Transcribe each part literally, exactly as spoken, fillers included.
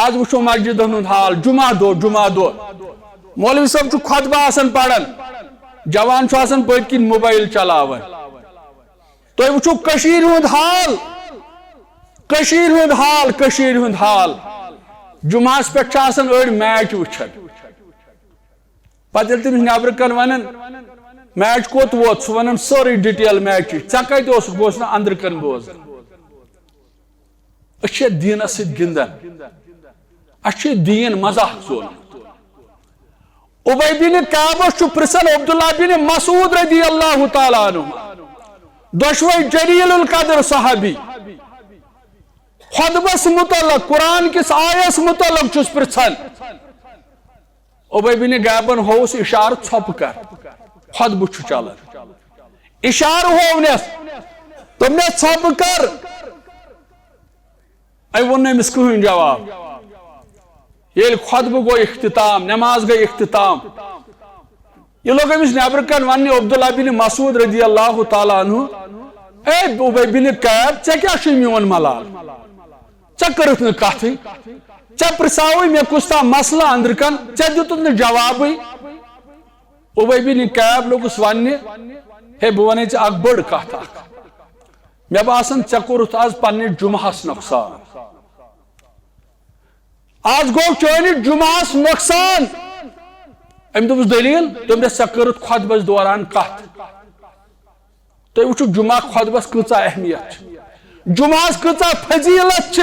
آز وٕچھو مسجدن ہُنٛد حال، جمعہ دۄہ، جمعہ دۄہ۔ مولوی صٲب چھُ خطبہٕ آسان پران، جوان چھُ آسان پٔتۍ کِنۍ موبایل چلاوان۔ تُہۍ وٕچھِو کٔشیٖرِ ہُنٛد حال، کٔشیٖرِ ہُنٛد حال، کٔشیٖرِ ہُنٛد حال۔ جمعہس پٮ۪ٹھ چھِ آسان أڑۍ میچ وٕچھان۔ پتہٕ ییٚلہِ تٔمِس نٮ۪برٕ کَنہِ وَنان، "میچ کوٚت ووت؟" سُہ وَنان سٲرٕے ڈِٹیل میچٕچ۔ "ژےٚ کَتہِ اوسُکھ؟" بہٕ اوسُس نہٕ أنٛدرٕ کَنہِ بوزان۔ أسۍ چھِ دیٖنَس سۭتۍ گِنٛدان، اَسہِ چھُ دیٖن مذاق زونمُت۔ اُبَی بِن کعبَس چھُ پرٛژھان عبداللہ بِن مسعود رضی اللہ تعالیٰ عنہ، دۄشوَے جلیل القدر صحابی، خطبس متعلق، قرآن کِس آیس متعلق چھُس پرٛژھان۔ اُبَی بِن کعبن ہووُس اِشارٕ، "ژھۄپہٕ کر، خطبہٕ چھُ چلان۔" اِشارٕ ہوونس، دوٚپنس، "ژھۄپہٕ کر۔" أمۍ ووٚن نہٕ أمِس کٕہٕنۍ جواب۔ ییٚلہِ خطبہٕ گوٚو اختتام، نماز گٔے اختتام، یہِ لوٚگ أمِس نٮ۪برٕ کَنہِ وَننہِ عبداللہ بن مسعود رضی اللہ تعالیٰ عنہ، "اے اُبَی بن کعب، ژےٚ کیٛاہ چھُے میون ملال؟ ژےٚ کٔرٕتھ نہٕ کَتھٕے، ژےٚ پرٛژھاوُے مےٚ کُس تام مسلہٕ أنٛدرٕ کَنہِ، ژےٚ دیُتُتھ نہٕ جوابٕے۔" اُبَی بن کعب لوٚگُس وَننہِ، "ہے، بہٕ وَنے ژےٚ اَکھ بٔڑ کَتھ اَکھ، مےٚ باسان، ژےٚ کوٚرُتھ آز پنٛنِس جُمعہَس نۄقصان۔ آز گوٚو چٲنِس جُمعہَس نۄقصان۔" أمۍ دوٚپُس، "دٔلیٖل؟" دوٚپنَس، "ژےٚ کٔرٕتھ خطبَس دوران کَتھ۔" تُہۍ وٕچھِو، جُمعہ خطبَس کۭژاہ اہمیت چھِ، جُمعہَس کۭژاہ فضیٖلت چھِ۔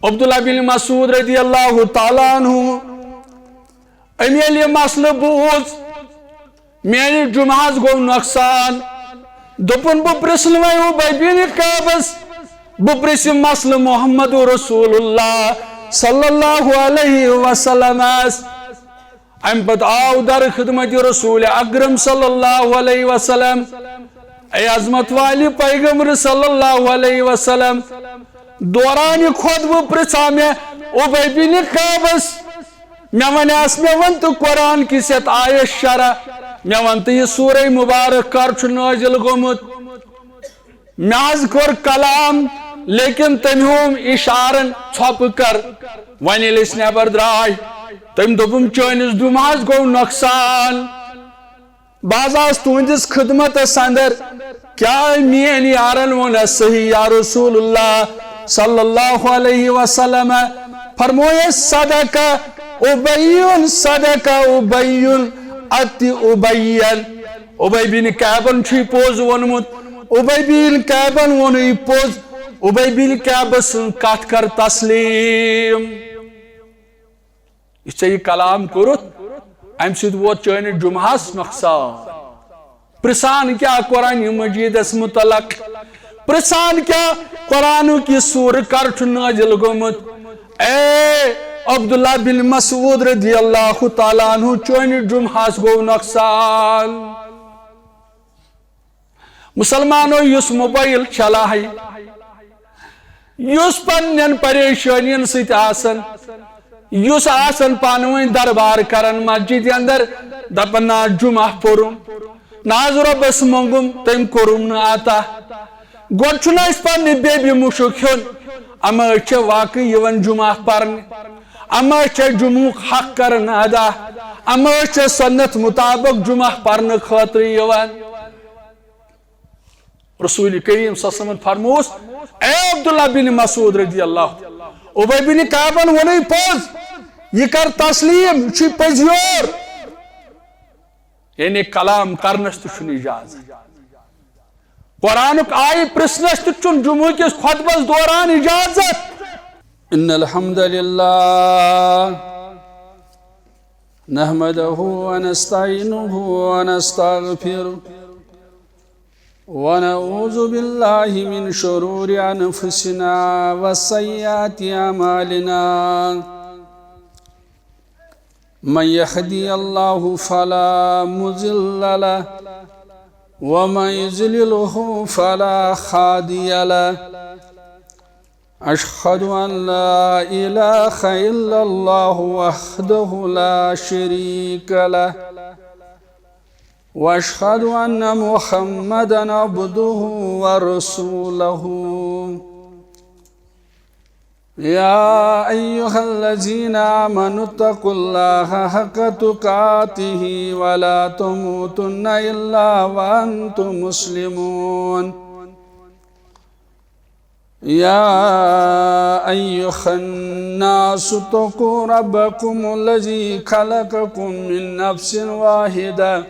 عبداللہ بن مسعود رضی اللہ تعالیٰ عنہ، أمۍ ییٚلہِ یہِ مسلہٕ بوٗز، "میٲنِس جُمعہَس گوٚو نۄقصان۔" دوٚپُن، "بہٕ پرٛژھٕ نہٕ وۄنۍ اُبَی بن کعبَس، بہٕ پرٛژھٕ مسلہٕ محمد رسول اللہ صلی اللہ علیہ وسلمَس۔" اَمہِ پتہٕ آو در خدمت رسول اکرم صلی اللہ علیہ وسلم۔ اے عظمت والہِ پیغمبر صلی اللہ علیہ وسلم، دوران خطبہٕ پرٛژھا مےٚ اُبَی بن کعبَس، مےٚ وَنیٛاس، مےٚ وَن تہٕ قرآن کِس یَتھ آیَس شرح، مےٚ وَن تہٕ یہِ سورہ مبارک کر چھُ نٲزِل گوٚمُت۔ مےٚ حظ کوٚر کلام، لیکن تٔمۍ ہووُم اِشارن، "ژھۄپہٕ کر۔" وۄنۍ ییٚلہِ أسۍ نٮ۪بر درٛاے، تٔمۍ دوٚپُم، "چٲنِس جُمعہَس گوٚو نۄقصان۔ بہٕ حظ آس تُہنٛدِس خدمتس اندر، کیٛاہ میٲنۍ یارن ووٚن صحیح یا رسول اللہ صلی اللہ علیہ وسلم؟" فرمویس، "صدق اُبیُن، صدق اُبیُن، اَتہِ اُبیَن۔" اُبَی بن کعبن چھُ یہِ پوٚز ووٚنمُت۔ اُبَی بن کعبن ووٚن یہِ پوٚز۔ اُبَی بن کعبہٕ سٕنٛز کتھ کر تسلیم۔ یہِ ژےٚ یہِ کلام کوٚرُتھ، امہِ سۭتۍ ووت چٲنِس جُمعہس نۄقصان۔ پرژھان کیٛاہ قرآن مجیدس متعلق؟ پرژھان کیٛاہ قرآنُک یہِ سورٕ کر چھُ نٲزِل گوٚمُت؟ اے عبداللہ بن مسعود رضی اللہ تعالیٰ عنہ، چٲنِس جُمعہس گوٚو نۄقصان۔ مسلمانو، یُس موبایل چلاوِ، یُس پننٮ۪ن پریشٲنین سۭتۍ آسان، یُس آسان پانہٕ ؤنۍ دربار کران مسجد اندر، دپان، "نہ آز جمعہ پوٚرُم، نہ آز رۄبس مۄنگُم، تٔمۍ کوٚرُم نہٕ عطا۔" گۄڈٕ چھُنہٕ اَسہِ پننہِ بیبہِ مُشُک ہیوٚن، اما أسۍ چھِ واقعی یِوان جمعہ پرنہِ، اما أسۍ چھِ جمعُک حق کران ادا، اما أسۍ چھِ سنت مطابق جمعہ پرنہٕ خٲطرٕ یِوان۔ رسول کریم صلی اللہ علیہ وسلمن فرموس، اے عبداللہ بن مسعود رضی اللہ، اُبَی بن کعبن ووٚنُے پوٚز، یہِ کر تسلیم، یہِ چھُے پٔزیور۔ یعنی کلام کرنس تہِ چھُنہٕ اجازت۔ قرآنُک آیہِ پرژھنس تہِ چھُنہٕ جمعہ کِس خطبس دوران اجازت۔ ان الحمد للہ نحمده ونستعينه ونستغفره ونعوذ بالله من شرور أنفسنا وسيئات أعمالنا. من يهدي الله فلا مضل له ومن يضلله فلا هادي له. أشهد أن لا إله إلا الله وحده لا شريك له، وأشهد أن محمدا عبده ورسوله. يا أيها الذين آمنوا اتقوا الله حق تقاته ولا تموتن إلا وأنتم مسلمون. يا أيها الناس اتقوا ربكم الذي خلقكم من نفس واحدة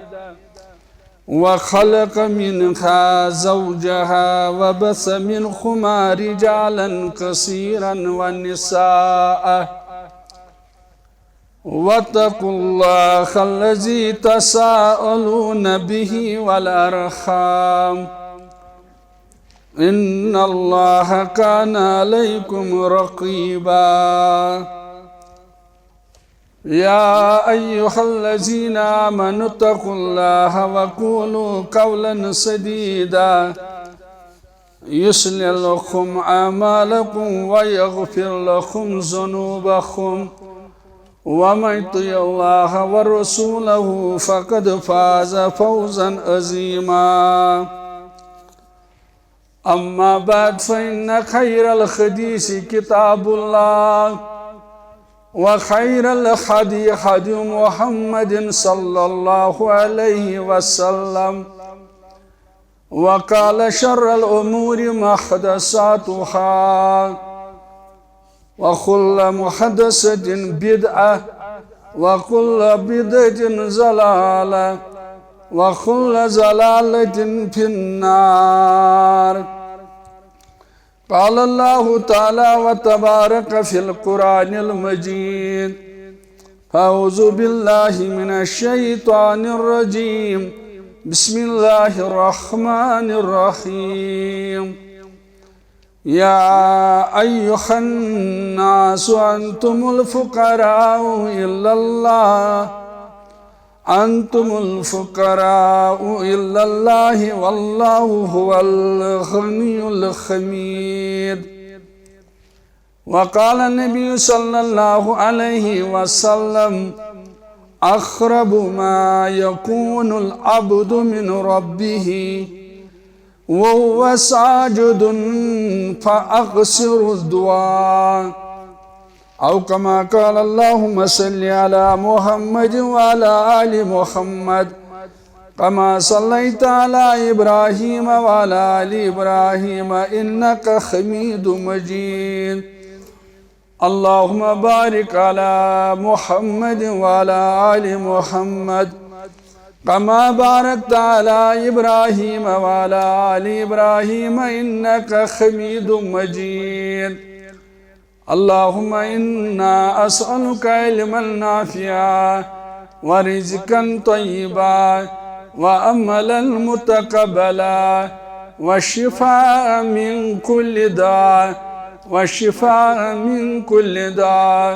وخلق منها زوجها وبث منهما رجالا كثيرا ونساء واتقوا الله الذي تساءلون به والأرحام إن الله كان عليكم رقيبا. يا أيها الذين آمنوا اتقوا الله وقولوا قولا سديدا يصلح لكم أعمالكم ويغفر لكم ذنوبكم ومن يطع الله ورسوله فقد فاز فوزا عظيما. أما بعد، فإن خير الحديث كتاب الله، وخير الهدي هدي محمد صلى الله عليه وسلم، وقال شر الأمور محدثاتها، وكل محدثة بدعة، وكل بدعة ضلالة، وكل ضلالة في النار. قال الله تعالى وتبارك في القرآن المجيد: أعوذ بالله من الشيطان الرجيم. بسم الله الرحمن الرحيم. يا أيها الناس أنتم الفقراء إلى الله، أنتم الفقراء إلى الله والله هو الغني الحميد. وقال النبي صلى الله عليه وسلم: أقرب ما يكون العبد من ربه وهو ساجد فأكثر الدعاء، أو كما قال. اللهم صل على محمد وعلى آل محمد كما صليت على إبراهيم وعلى آل إبراهيم إنك حميد مجيد. اللهم بارك على محمد وعلى آل محمد كما باركت على إبراهيم وعلى آل إبراهيم إنك حميد مجيد. اللهم إنا أسألك علما نافعا ورزقا طيبا وعملا متقبلا وشفاء من كل داء، وشفاء من كل داء.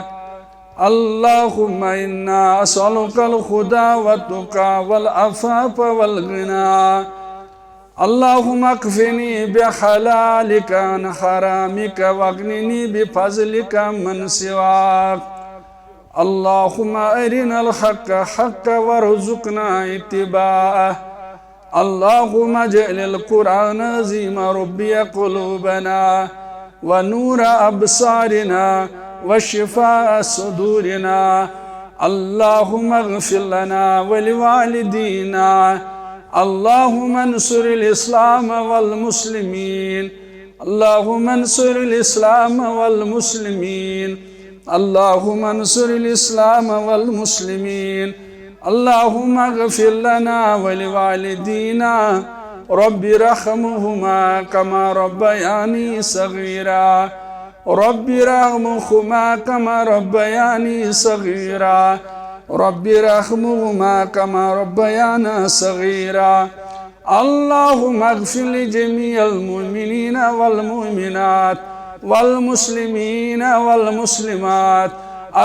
اللهم إنا أسألك الهدى والتقى والعفاف والغنى. اللهم اكفني بحلالك عن حرامك واغنني بفضلك عمن سواك. اللهم أرنا الحق حقا وارزقنا اتباعه. اللهم اجعل القرآن العظيم ربيع قلوبنا ونور أبصارنا وشفاء صدورنا. اللهم اغفر لنا ولوالدينا. اللهم انصر الإسلام والمسلمين. اللهم انصر الإسلام والمسلمين. اللهم انصر الإسلام والمسلمين. اللهم اغفر لنا ولوالدينا. رب ارحمهما كما ربياني صغيرا. رب ارحمهما كما ربياني صغيرا. رب ارحمهما كما ربيانا صغيرا. اللهم اغفر لجميع المؤمنين والمؤمنات والمسلمين والمسلمات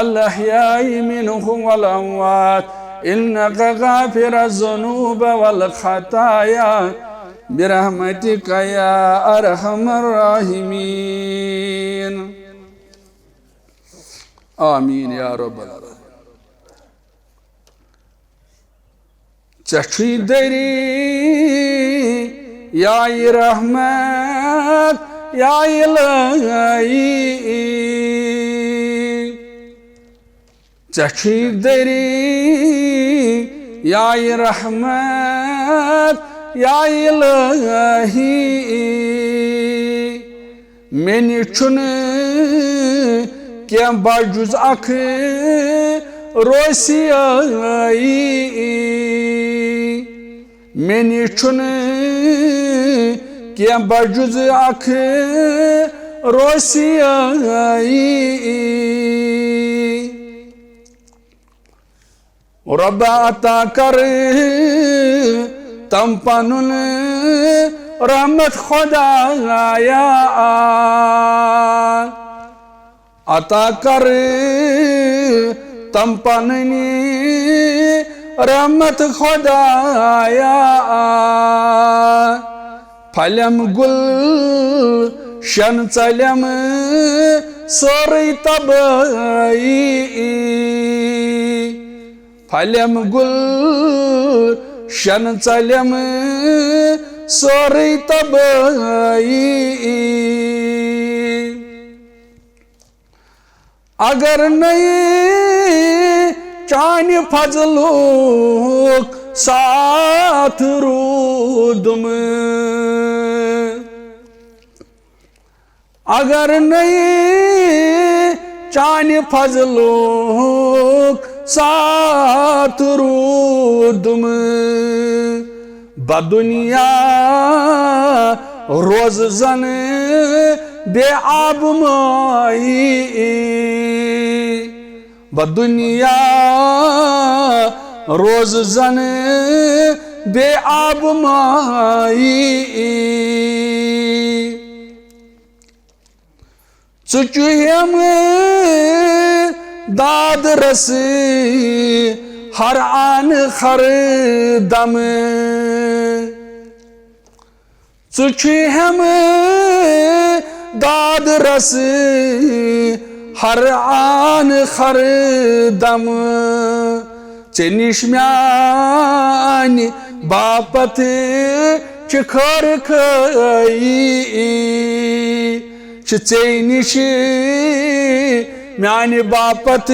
الأحياء منهم والأموات إنك غافر الذنوب والخطايا برحمتك يا أرحم الراحمين. آمين يا رب العالمين. ژےٚ چھُے دٔریایہِ رحمت یا الہی۔ ژےٚ چھُے دٔری یا رحمت یا الہی۔ مےٚ نِش چھُنہٕ کینٛہہ بجُز اکھ روسیٲیی۔ مےٚ نِش چھُنہٕ کینٛہہ بجُز اکھ روسیٲیی۔ رۄبا عطا کر تم پنُن رحمت خدایا۔ عطا کر تم پنٕنۍ رحمت خدایا۔ پھلٮ۪م گُلشن ژلٮ۪م سٲرٕے تبٲہی۔ پھلٮ۪م گُلشن ژلٮ۪م سٲرٕے تبٲہی۔ اگر نَے چانہِ فضلُک ساتھ روٗدُم، اگر نَے چانہِ فضلُک ساتھ روٗدُم، بدُنیا روزٕ زن بے آب ماہی۔ بدُنیا روزٕ زن بے آب ماہی۔ ژٕ چھُ ہٮ۪م داد رس ہر آن خر دم۔ ژٕ چھُ ہٮ۪م داد رس ہر آن خر دم۔ ژےٚ نِش میانہِ باپتھ چھِ خٲر خٲیی۔ چھِ ژےٚ نِش میانہِ باپتھ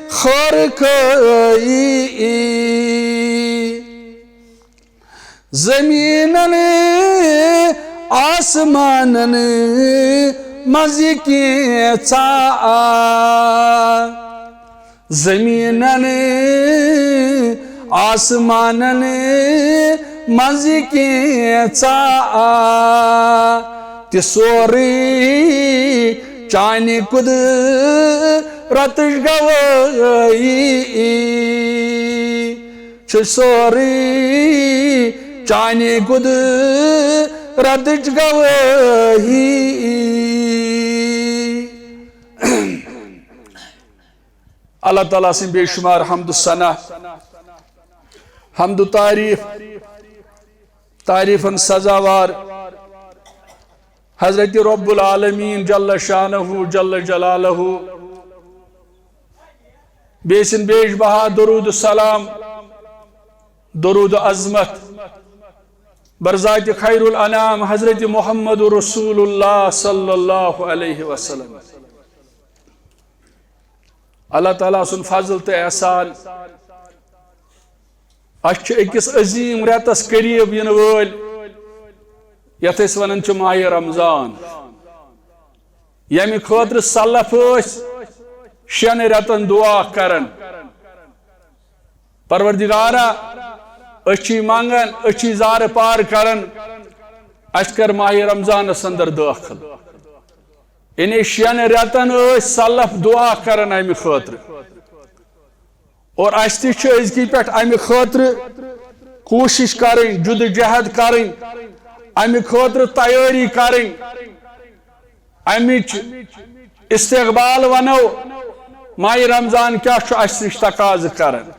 خٲر خٲیی۔ زٔمیٖنَن آسمانَن منٛز یہِ کینٛژھا آ۔ زٔمیٖنَن آسمانَن منٛز یہِ کینٛژھا آ۔ تہِ سورُے چانہِ قُدرتٕچ گوٲہی۔ چھُ سورُے چانہِ قُدرتٕچ گوٲہی۔ اللہ تعالیٰ سٕنٛدۍ بے شمار حمد و ثنا، حمد و تعریف، تعریفن سزاوار حضرت رب العالمین جل شانہ جل جلالہ۔ بیٚیہِ سٕنٛدۍ بیش بہا درود و سلام، درود و عظمت بر ذات خیر الانام حضرت محمد رسول اللہ صلی اللہ علیہ وسلم۔ اللہ تعالیٰ سُنٛد فضل تہٕ احسان۔ اَسہِ چھِ أکِس عظیٖم رٮ۪تَس قریٖب یِنہٕ وٲلۍ، یَتھ أسۍ وَنان چھِ ماہِ رمضان، ییٚمہِ خٲطرٕ سلف ٲسۍ شٮ۪ن رٮ۪تَن دُعا کران۔ پروردگارا، أسۍ چھِ منگان، أسۍ چھِ زارٕ پار کران، اَسہِ کر ماہِ رمضانس اندر دٲخل۔ یعنی شٮ۪ن رٮ۪تن ٲسۍ سلف دُعا کران امہِ خٲطرٕ۔ اور اَسہِ تہِ چھِ أزکی پٮ۪ٹھ امہِ خٲطرٕ کوٗشِش کرٕنۍ، جدوجہد کرٕنۍ، امہِ خٲطرٕ تیٲری کرٕنۍ۔ امِچ استقبال ونو، ماہِ رمضان کیٛاہ چھُ اَسہِ نِش تقاضہٕ کران۔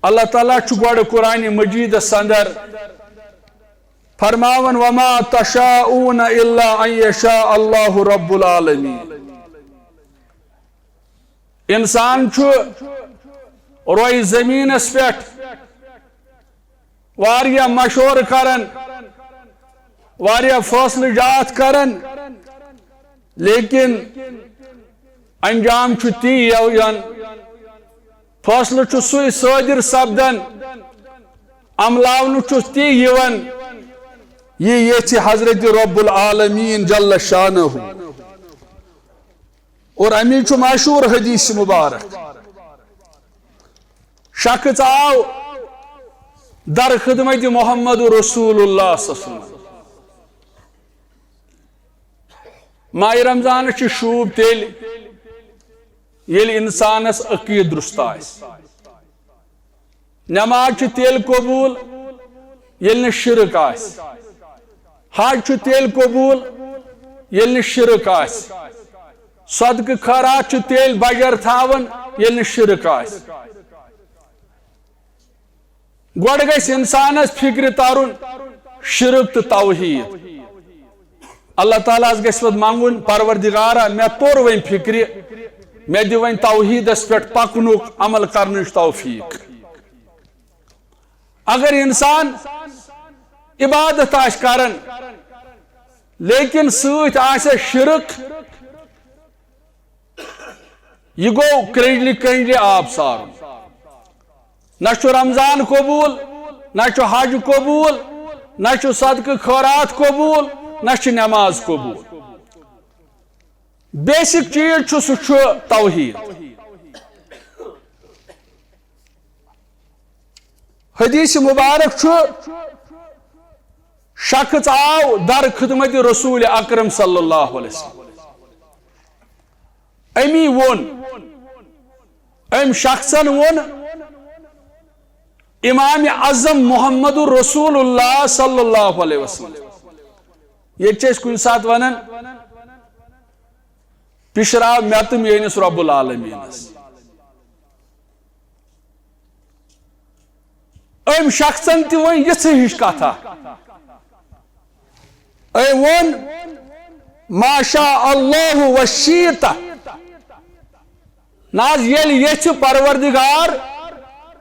اللہ تعالیٰ چھُ گۄڈٕ قرآن مجیدس اندر فرماوان، "وما تشاءون الا ان یشاء اللہ رب العالمین۔" انسان چھُ روی زمینس پٮ۪ٹھ واریاہ مشورٕ کران، واریاہ فٲصلہٕ جات کران، لیکن انجام چھُ تی یِوان، فٲصلہٕ چھُ سُے صٲدِر سپدان، عملاونہٕ چھُ تی یِوان، یہِ ییٚژھِ حضرت رب العالمین جل شانہ۔ اور امی چھُ مشہور حدیث مبارک، شخص آو در خدمت محمد رسول اللہ صلی اللہ علیہ وسلم۔ ماہِ رمضانس چھِ شوٗب تیٚلہِ، ییٚلہِ انسانس عقیٖدٕ درست آسہِ۔ نماز چھِ تیٚلہِ قبوٗل، ییٚلہِ نہٕ شرک آسہِ۔ حج چھُ تیٚلہِ قبوٗل، ییٚلہِ نہٕ شرک آسہِ۔ صدقہٕ خٲرات چھُ تیٚلہِ بجر تھاوان، ییٚلہِ نہٕ شرک آسہِ۔ گۄڈٕ گژھِ انسانس فکرِ ترُن شرک تہٕ توحید۔ اللہ تعالیٰ ہس گژھِ پتہٕ منگُن، پروردگارا، مےٚ توٚر وۄنۍ فکرِ، مےٚ دِ وۄنۍ توحیدس پٮ۪ٹھ پکنُک، عمل کرنٕچ توفیق۔ اگر انسان عبادت آسہِ کران، لیکن سۭتۍ آسہِ شرک، یہِ گوٚو کرنجلہِ کرنجلہِ آب سارُن۔ نہ چھُ رمضان قبوٗل، نہ چھُ حج قبوٗل، نہ چھُ صدقہٕ خٲرات قبوٗل، نہ چھِ نماز قبوٗل۔ بیسک چیز چھُ، سُہ چھُ توحید۔ حدیث مبارک چھُ، شخص آو در خدمت رسول اکرم صلی اللہ علیہ وسلم۔ امی ووٚن، أمۍ شخصن ووٚن امام اعظم محمد رسول اللہ صلی اللہ علیہ وسلم۔ ییٚتہِ چھِ أسۍ کُنہِ ساتہٕ ونان، پِشراو مےٚ تہٕ میٲنِس رب العالمینس۔ أمۍ شخصن تہِ ؤنۍ یِژھٕے ہِش کتھا۔ أمۍ ووٚن، ما شاء اللہ و شیت۔ نہ حظ، ییٚلہِ یژھِ پروردگار،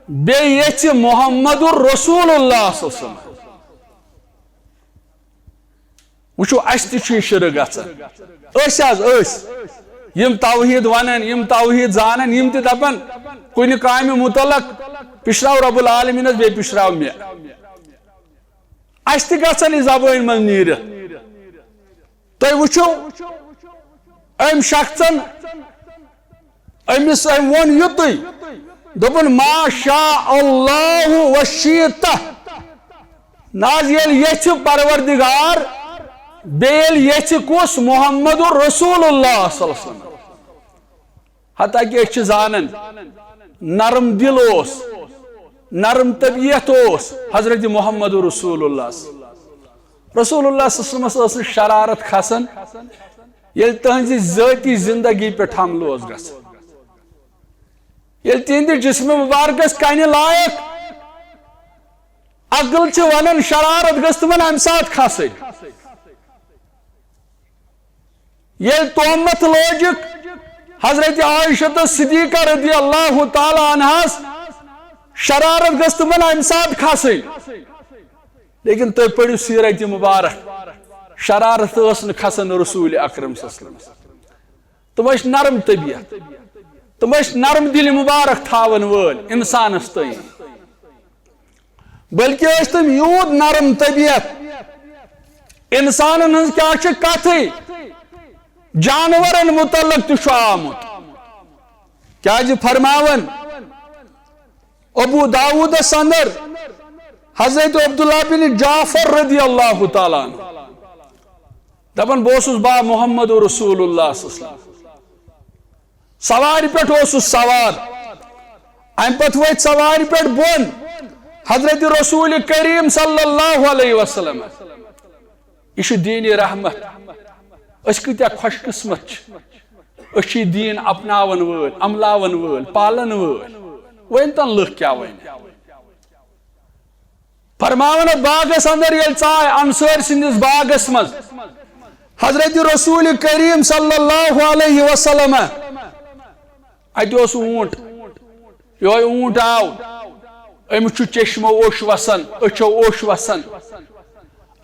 بیٚیہِ یژھِ محمد رسول اللہ صلی اللہ علیہ وسلم۔ وٕچھِو، اَسہِ تہِ چھُ یہِ شرک گژھان۔ أسۍ حظ، أسۍ یِم توحید ونان، یِم توحید زانان، یِم تہِ دپان کُنہِ کامہِ متعلق، پِشراو رب العالمینس، بیٚیہِ پِشراو مےٚ۔ اَسہِ تہِ گژھن یہِ زبٲنۍ منٛز نیٖرِتھ۔ تُہۍ وٕچھِو، أمۍ شخصن، أمِس أمۍ ووٚن یُتُے، دوٚپُن، ما شاء اللہ و شیتہ۔ نہ حظ، ییٚلہِ یژھِ پروردگار، بیٚیہِ ییٚلہِ یژھِ کُس؟ محمد رسول اللہ صلی اللہ علیہ وسلم۔ حتیٰ کہ أسۍ چھِ زانان، نرم دل اوس، نرم طبیعت اوس حضرت محمد رسول اللہ۔ رسول اللہ صلی اللہ علیہ وسلمس ٲس نہٕ شرارت کھسان، ییٚلہِ تہنٛزِ ذٲتی زندگی پٮ۪ٹھ حملہٕ اوس گژھان، ییٚلہِ تِہنٛدِ جسمِ مبارکس کنہِ لایق عقل چھِ ونان، شرارت گٔژھ تِمن امہِ ساتہٕ کھسٕنۍ۔ ییٚلہِ تہمت لٲجِکھ حضرت عائشہ تہٕ صدیقہ رضی اللہ تعالیٰ عنہس، شرارت گٔژھ تِمن امہِ ساتہٕ کھسٕنۍ۔ لیکن تُہۍ پٔرِو سیرت مبارک، شرارت ٲس نہٕ کھسان رسول اکرم صلی اللہ علیہ وسلمس۔ تِم ٲسۍ نرم طبیعت، تِم ٲسۍ نرم دِلہِ مبارک تھاون وٲلۍ انسانس تام۔ بلکہ ٲسۍ تِم یوٗت نرم طبیعت، انسانن ہٕنٛز کیٛاہ چھِ کتھٕے، جانورن متعلق تہِ چھُ آمُت۔ کیٛازِ فرماون ابو داؤدس اندر حضرت عبداللہ بن جعفر رضی اللہ تعالیٰ عنہ، دپان، بہٕ اوسُس با محمد رسول اللہ صلی اللہ علیہ وسلم۔ سوارِ پٮ۪ٹھ اوسُس سوار۔ امہِ پتہٕ ؤتھۍ سوارِ پٮ۪ٹھ بۄن حضرت رسول کریم صلی اللہ علیہ وسلم۔ یہِ چھُ دیٖنِ رحمت۔ أسۍ کۭتیٛاہ خۄش قسمت چھِ۔ أسۍ چھِ یہِ دیٖن اپناون وٲلۍ، عملاون وٲلۍ، پالن وٲلۍ۔ وۄنۍ تن لُکھ کیٛاہ ونہِ۔ فرماوان اتھ باغس اندر ییٚلہِ ژاے انصٲرۍ سٕنٛدِس باغس منٛز حضرت رسول کریم صلی اللہ علیہ وسلم، اتہِ اوس اوٗنٹ، یہوے اوٗنٹ آو، أمِس چھُ چشمو اوٚش وسان، أچھو اوٚش وسان۔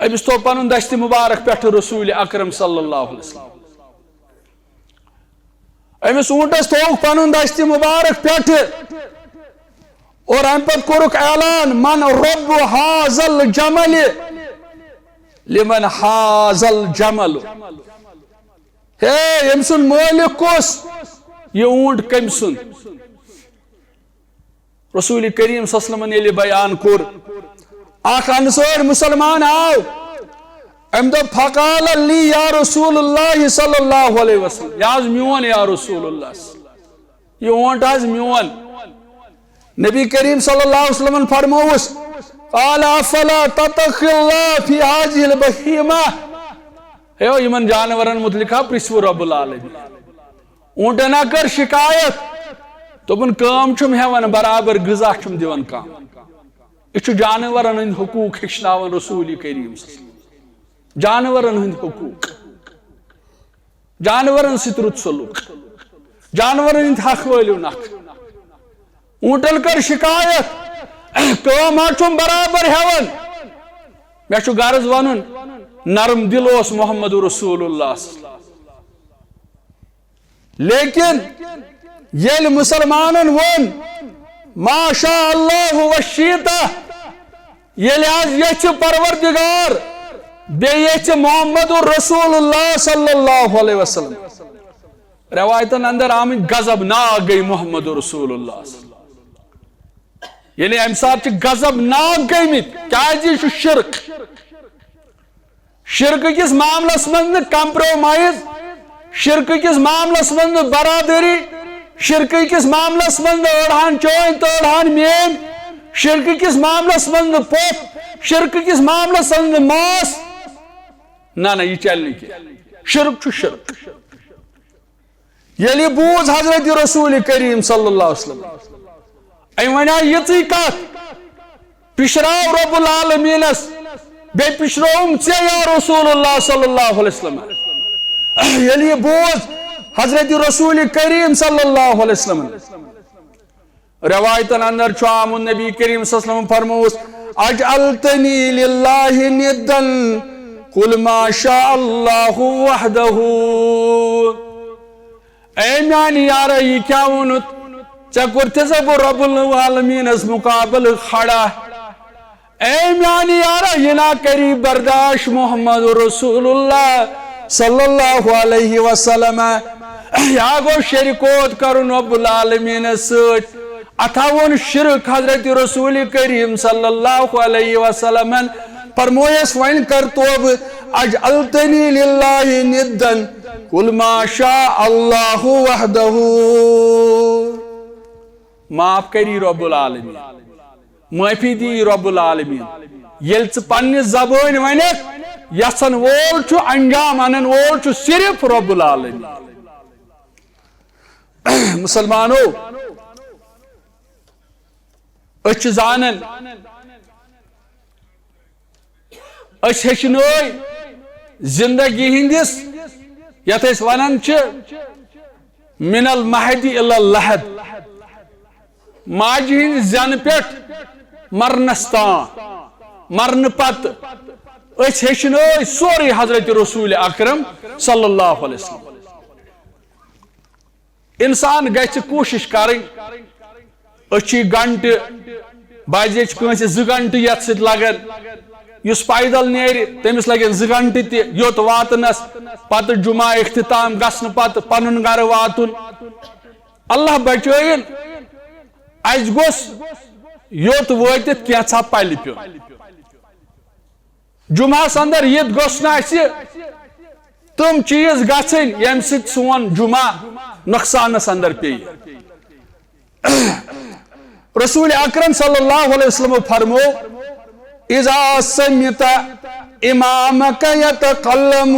أمِس تھوٚو پنُن دستِ مبارک پٮ۪ٹھٕ رسول اکرم صلی اللہ علیہ وسلم۔ أمِس اوٗنٹس تھووُکھ پنُن دستہِ مُبارک پٮ۪ٹھٕ، اور امہِ پتہٕ کوٚرُکھ اعلان، "من رب هذا الجمل، لمن هذا الجمل؟" ہے، أمۍ سُنٛد مٲلِک کُس؟ یہِ اوٗنٹ کٔمۍ سُنٛد؟ رسول کریم صلی اللہ علیہ وسلمن ییٚلہِ بیان کوٚر، اکھ انصٲرۍ مسلمان آو، أمۍ دوٚپ، "فقال لی یا رسول اللہ صلی اللہ علیہ وسلم، یہِ حظ میون یا رسول اللہ، یہِ اوٗنٹ حظ میون۔" نبی کریم صلی اللہ علیہ وسلمن فرمووُس، "قال افلا تتقی اللہ فی هذه البهیمہ۔" ہے، یِمن جانورن متعلق ہا پرژھوٕ رب العالمین۔ اوٗنٹن ہا کٔر شکایت، دوٚپُن، "کٲم چھُم ہٮ۪وان برابر، غذا چھُم دِوان کم۔" یہِ چھُ جانورن ہٕنٛدۍ حقوٗق ہیٚچھناوان رسول کریم صلی اللہ علیہ وسلم۔ جانورن ہٕنٛدۍ حقوٗق، جانورن سۭتۍ رُت سلوٗک، جانورن ہٕنٛدۍ حق وٲلِو نکھٕ۔ اوٗنٹن کٔر شکایت، "کٲم ہا چھُم برابر ہٮ۪وان، مےٚ چھُ غرض ونُن، نرم دل اوس محمد رسول اللہ صلی اللہ علیہ وسلم۔" لیکن ییٚلہِ مسلمانن ووٚن، "ما شاء اللہ و شیتا"، ییٚلہِ حظ یژھِ پروردگار، بیٚیہِ یژھِ محمد رسول اللہ صلی اللہ علیہ وسلم۔ روایتن اندر آمٕتۍ، غضب ناک گٔے محمد رسول اللہ صلی اللہ علیہ وسلم۔ یعنی امہِ ساتہٕ چھِ غضب ناک گٔمٕتۍ، کیازِ یہِ چھُ شرک۔ شرکہٕ کِس معاملس منٛز نہٕ compromise، شرکہٕ کِس معاملس منٛز نہٕ برادری، شرکہٕ کِس معاملس منٛز نہٕ أڑہان چٲنۍ تہٕ أڑہان میٲنۍ، شرکہٕ کِس معاملس منٛز نہٕ پۄپھ، شرکہٕ کِس معاملس منٛز نہٕ ماس۔ نہ، نہ، یہِ چلہِ نہٕ کینٛہہ۔ شرک چھُ شرک۔ ییٚلہِ بوٗز حضرت رسول کریم صلی اللہ علیہ وسلم، أمۍ ونیٛاو یِژٕے کتھ، پشراو رب العالمینس، بیٚیہِ پشرٲوُم ژےٚ یا رسول اللہ صلی اللہ علیہ وسلم۔ ییٚلہِ یہِ بوٗز حضرت رسول کریم صلی اللہ علیہ وسلم، روایتن اندر چھُ آمُت، نبی کریم صلی اللہ علیہ وسلم فرمووُس، "اجعلتنی للہ ندا، قل ما شاء اللہ وحدہ۔" اے میانہِ یارہ، یہِ کیٛاہ ووٚنُتھ؟ ژےٚ کوٚرتھے سا بہٕ رب العالمینس مقابلہٕ کھڑا؟ اے میانہِ یارہ، یہِ نا کری برداشت محمد رسول اللہ صلی اللہ علیہ وسلم۔ یا گوٚو شرکوت کرُن رب العالمینس سۭتۍ۔ اتھا ووٚن شرک حضرت رسول کریم صلی اللہ علیہ وسلمن۔ فرمویس، وۄنۍ کر توبہٕ، اجعلتنی للہ ندا، قل ما شاء اللہ وحدہ۔ معاف کری رب العالمین، معافی دی رب العالمین۔ ییٚلہِ ژٕ پننہِ زبٲنۍ ونکھ، یژھن وول چھُ، انجام انن وول چھُ صرف رب العالمین۔ مسلمانو، أسۍ چھِ زانان، أسۍ ہیٚچھنٲے زندگی ہٕنٛدِس، یتھ أسۍ ونان چھِ، من المہدی الی اللحد، ماجہِ ہٕنٛدِ زٮ۪نہٕ پٮ۪ٹھ مرنس تام، مرنہٕ پتہٕ، أسۍ ہیٚچھنٲے سورُے حضرت رسول اکرم صلی اللہ علیہ وسلم۔ انسان گژھِ کوٗشش کرٕنۍ۔ أسۍ چھِ گھنٹہٕ، بعضے چھِ کٲنٛسہِ زٕ گھنٹہٕ یتھ سۭتۍ لگان۔ یُس پیدل نیرِ، تٔمِس لگن زٕ گھنٹہٕ تہِ یوٚت واتنس، پتہٕ جمعہ اختتام گژھنہٕ پتہٕ پنُن گرٕ واتُن۔ اللہ بچٲیِن، اسہِ گوٚژھ یوٚت وٲتِتھ کینٛژھا پلہِ پیوٚن۔ جمعہس اندر یِتھ گوٚژھ نہٕ اسہِ تِم چیٖز گژھٕنۍ، ییٚمہِ سۭتۍ سون جمعہ نۄقصانس اندر پیٚیہِ۔ رسول اکرم صلی اللہ علیہ وسلم فرمو، "اذا سمعت امامك يتكلم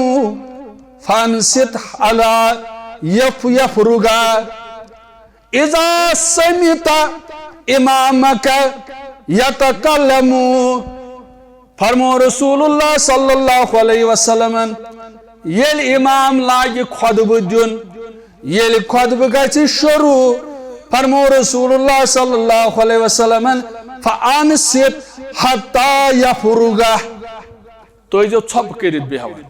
فانصت على يف-، يفرغ۔ اذا سمعت امامك يتكلم۔" فرمو رسول اللہ صلی اللہ علیہ وسلم، ییٚلہِ امام لاگہِ خطبہٕ دیُن، ییٚلہِ خطبہٕ گژھِ شروع، فرمو رسول اللہ صلی اللہ علیہ وسلم، "فانصت حتى يفرغ۔" تُہۍ ٲسۍزیو ژھۄپہٕ کٔرِتھ بیٚہوان۔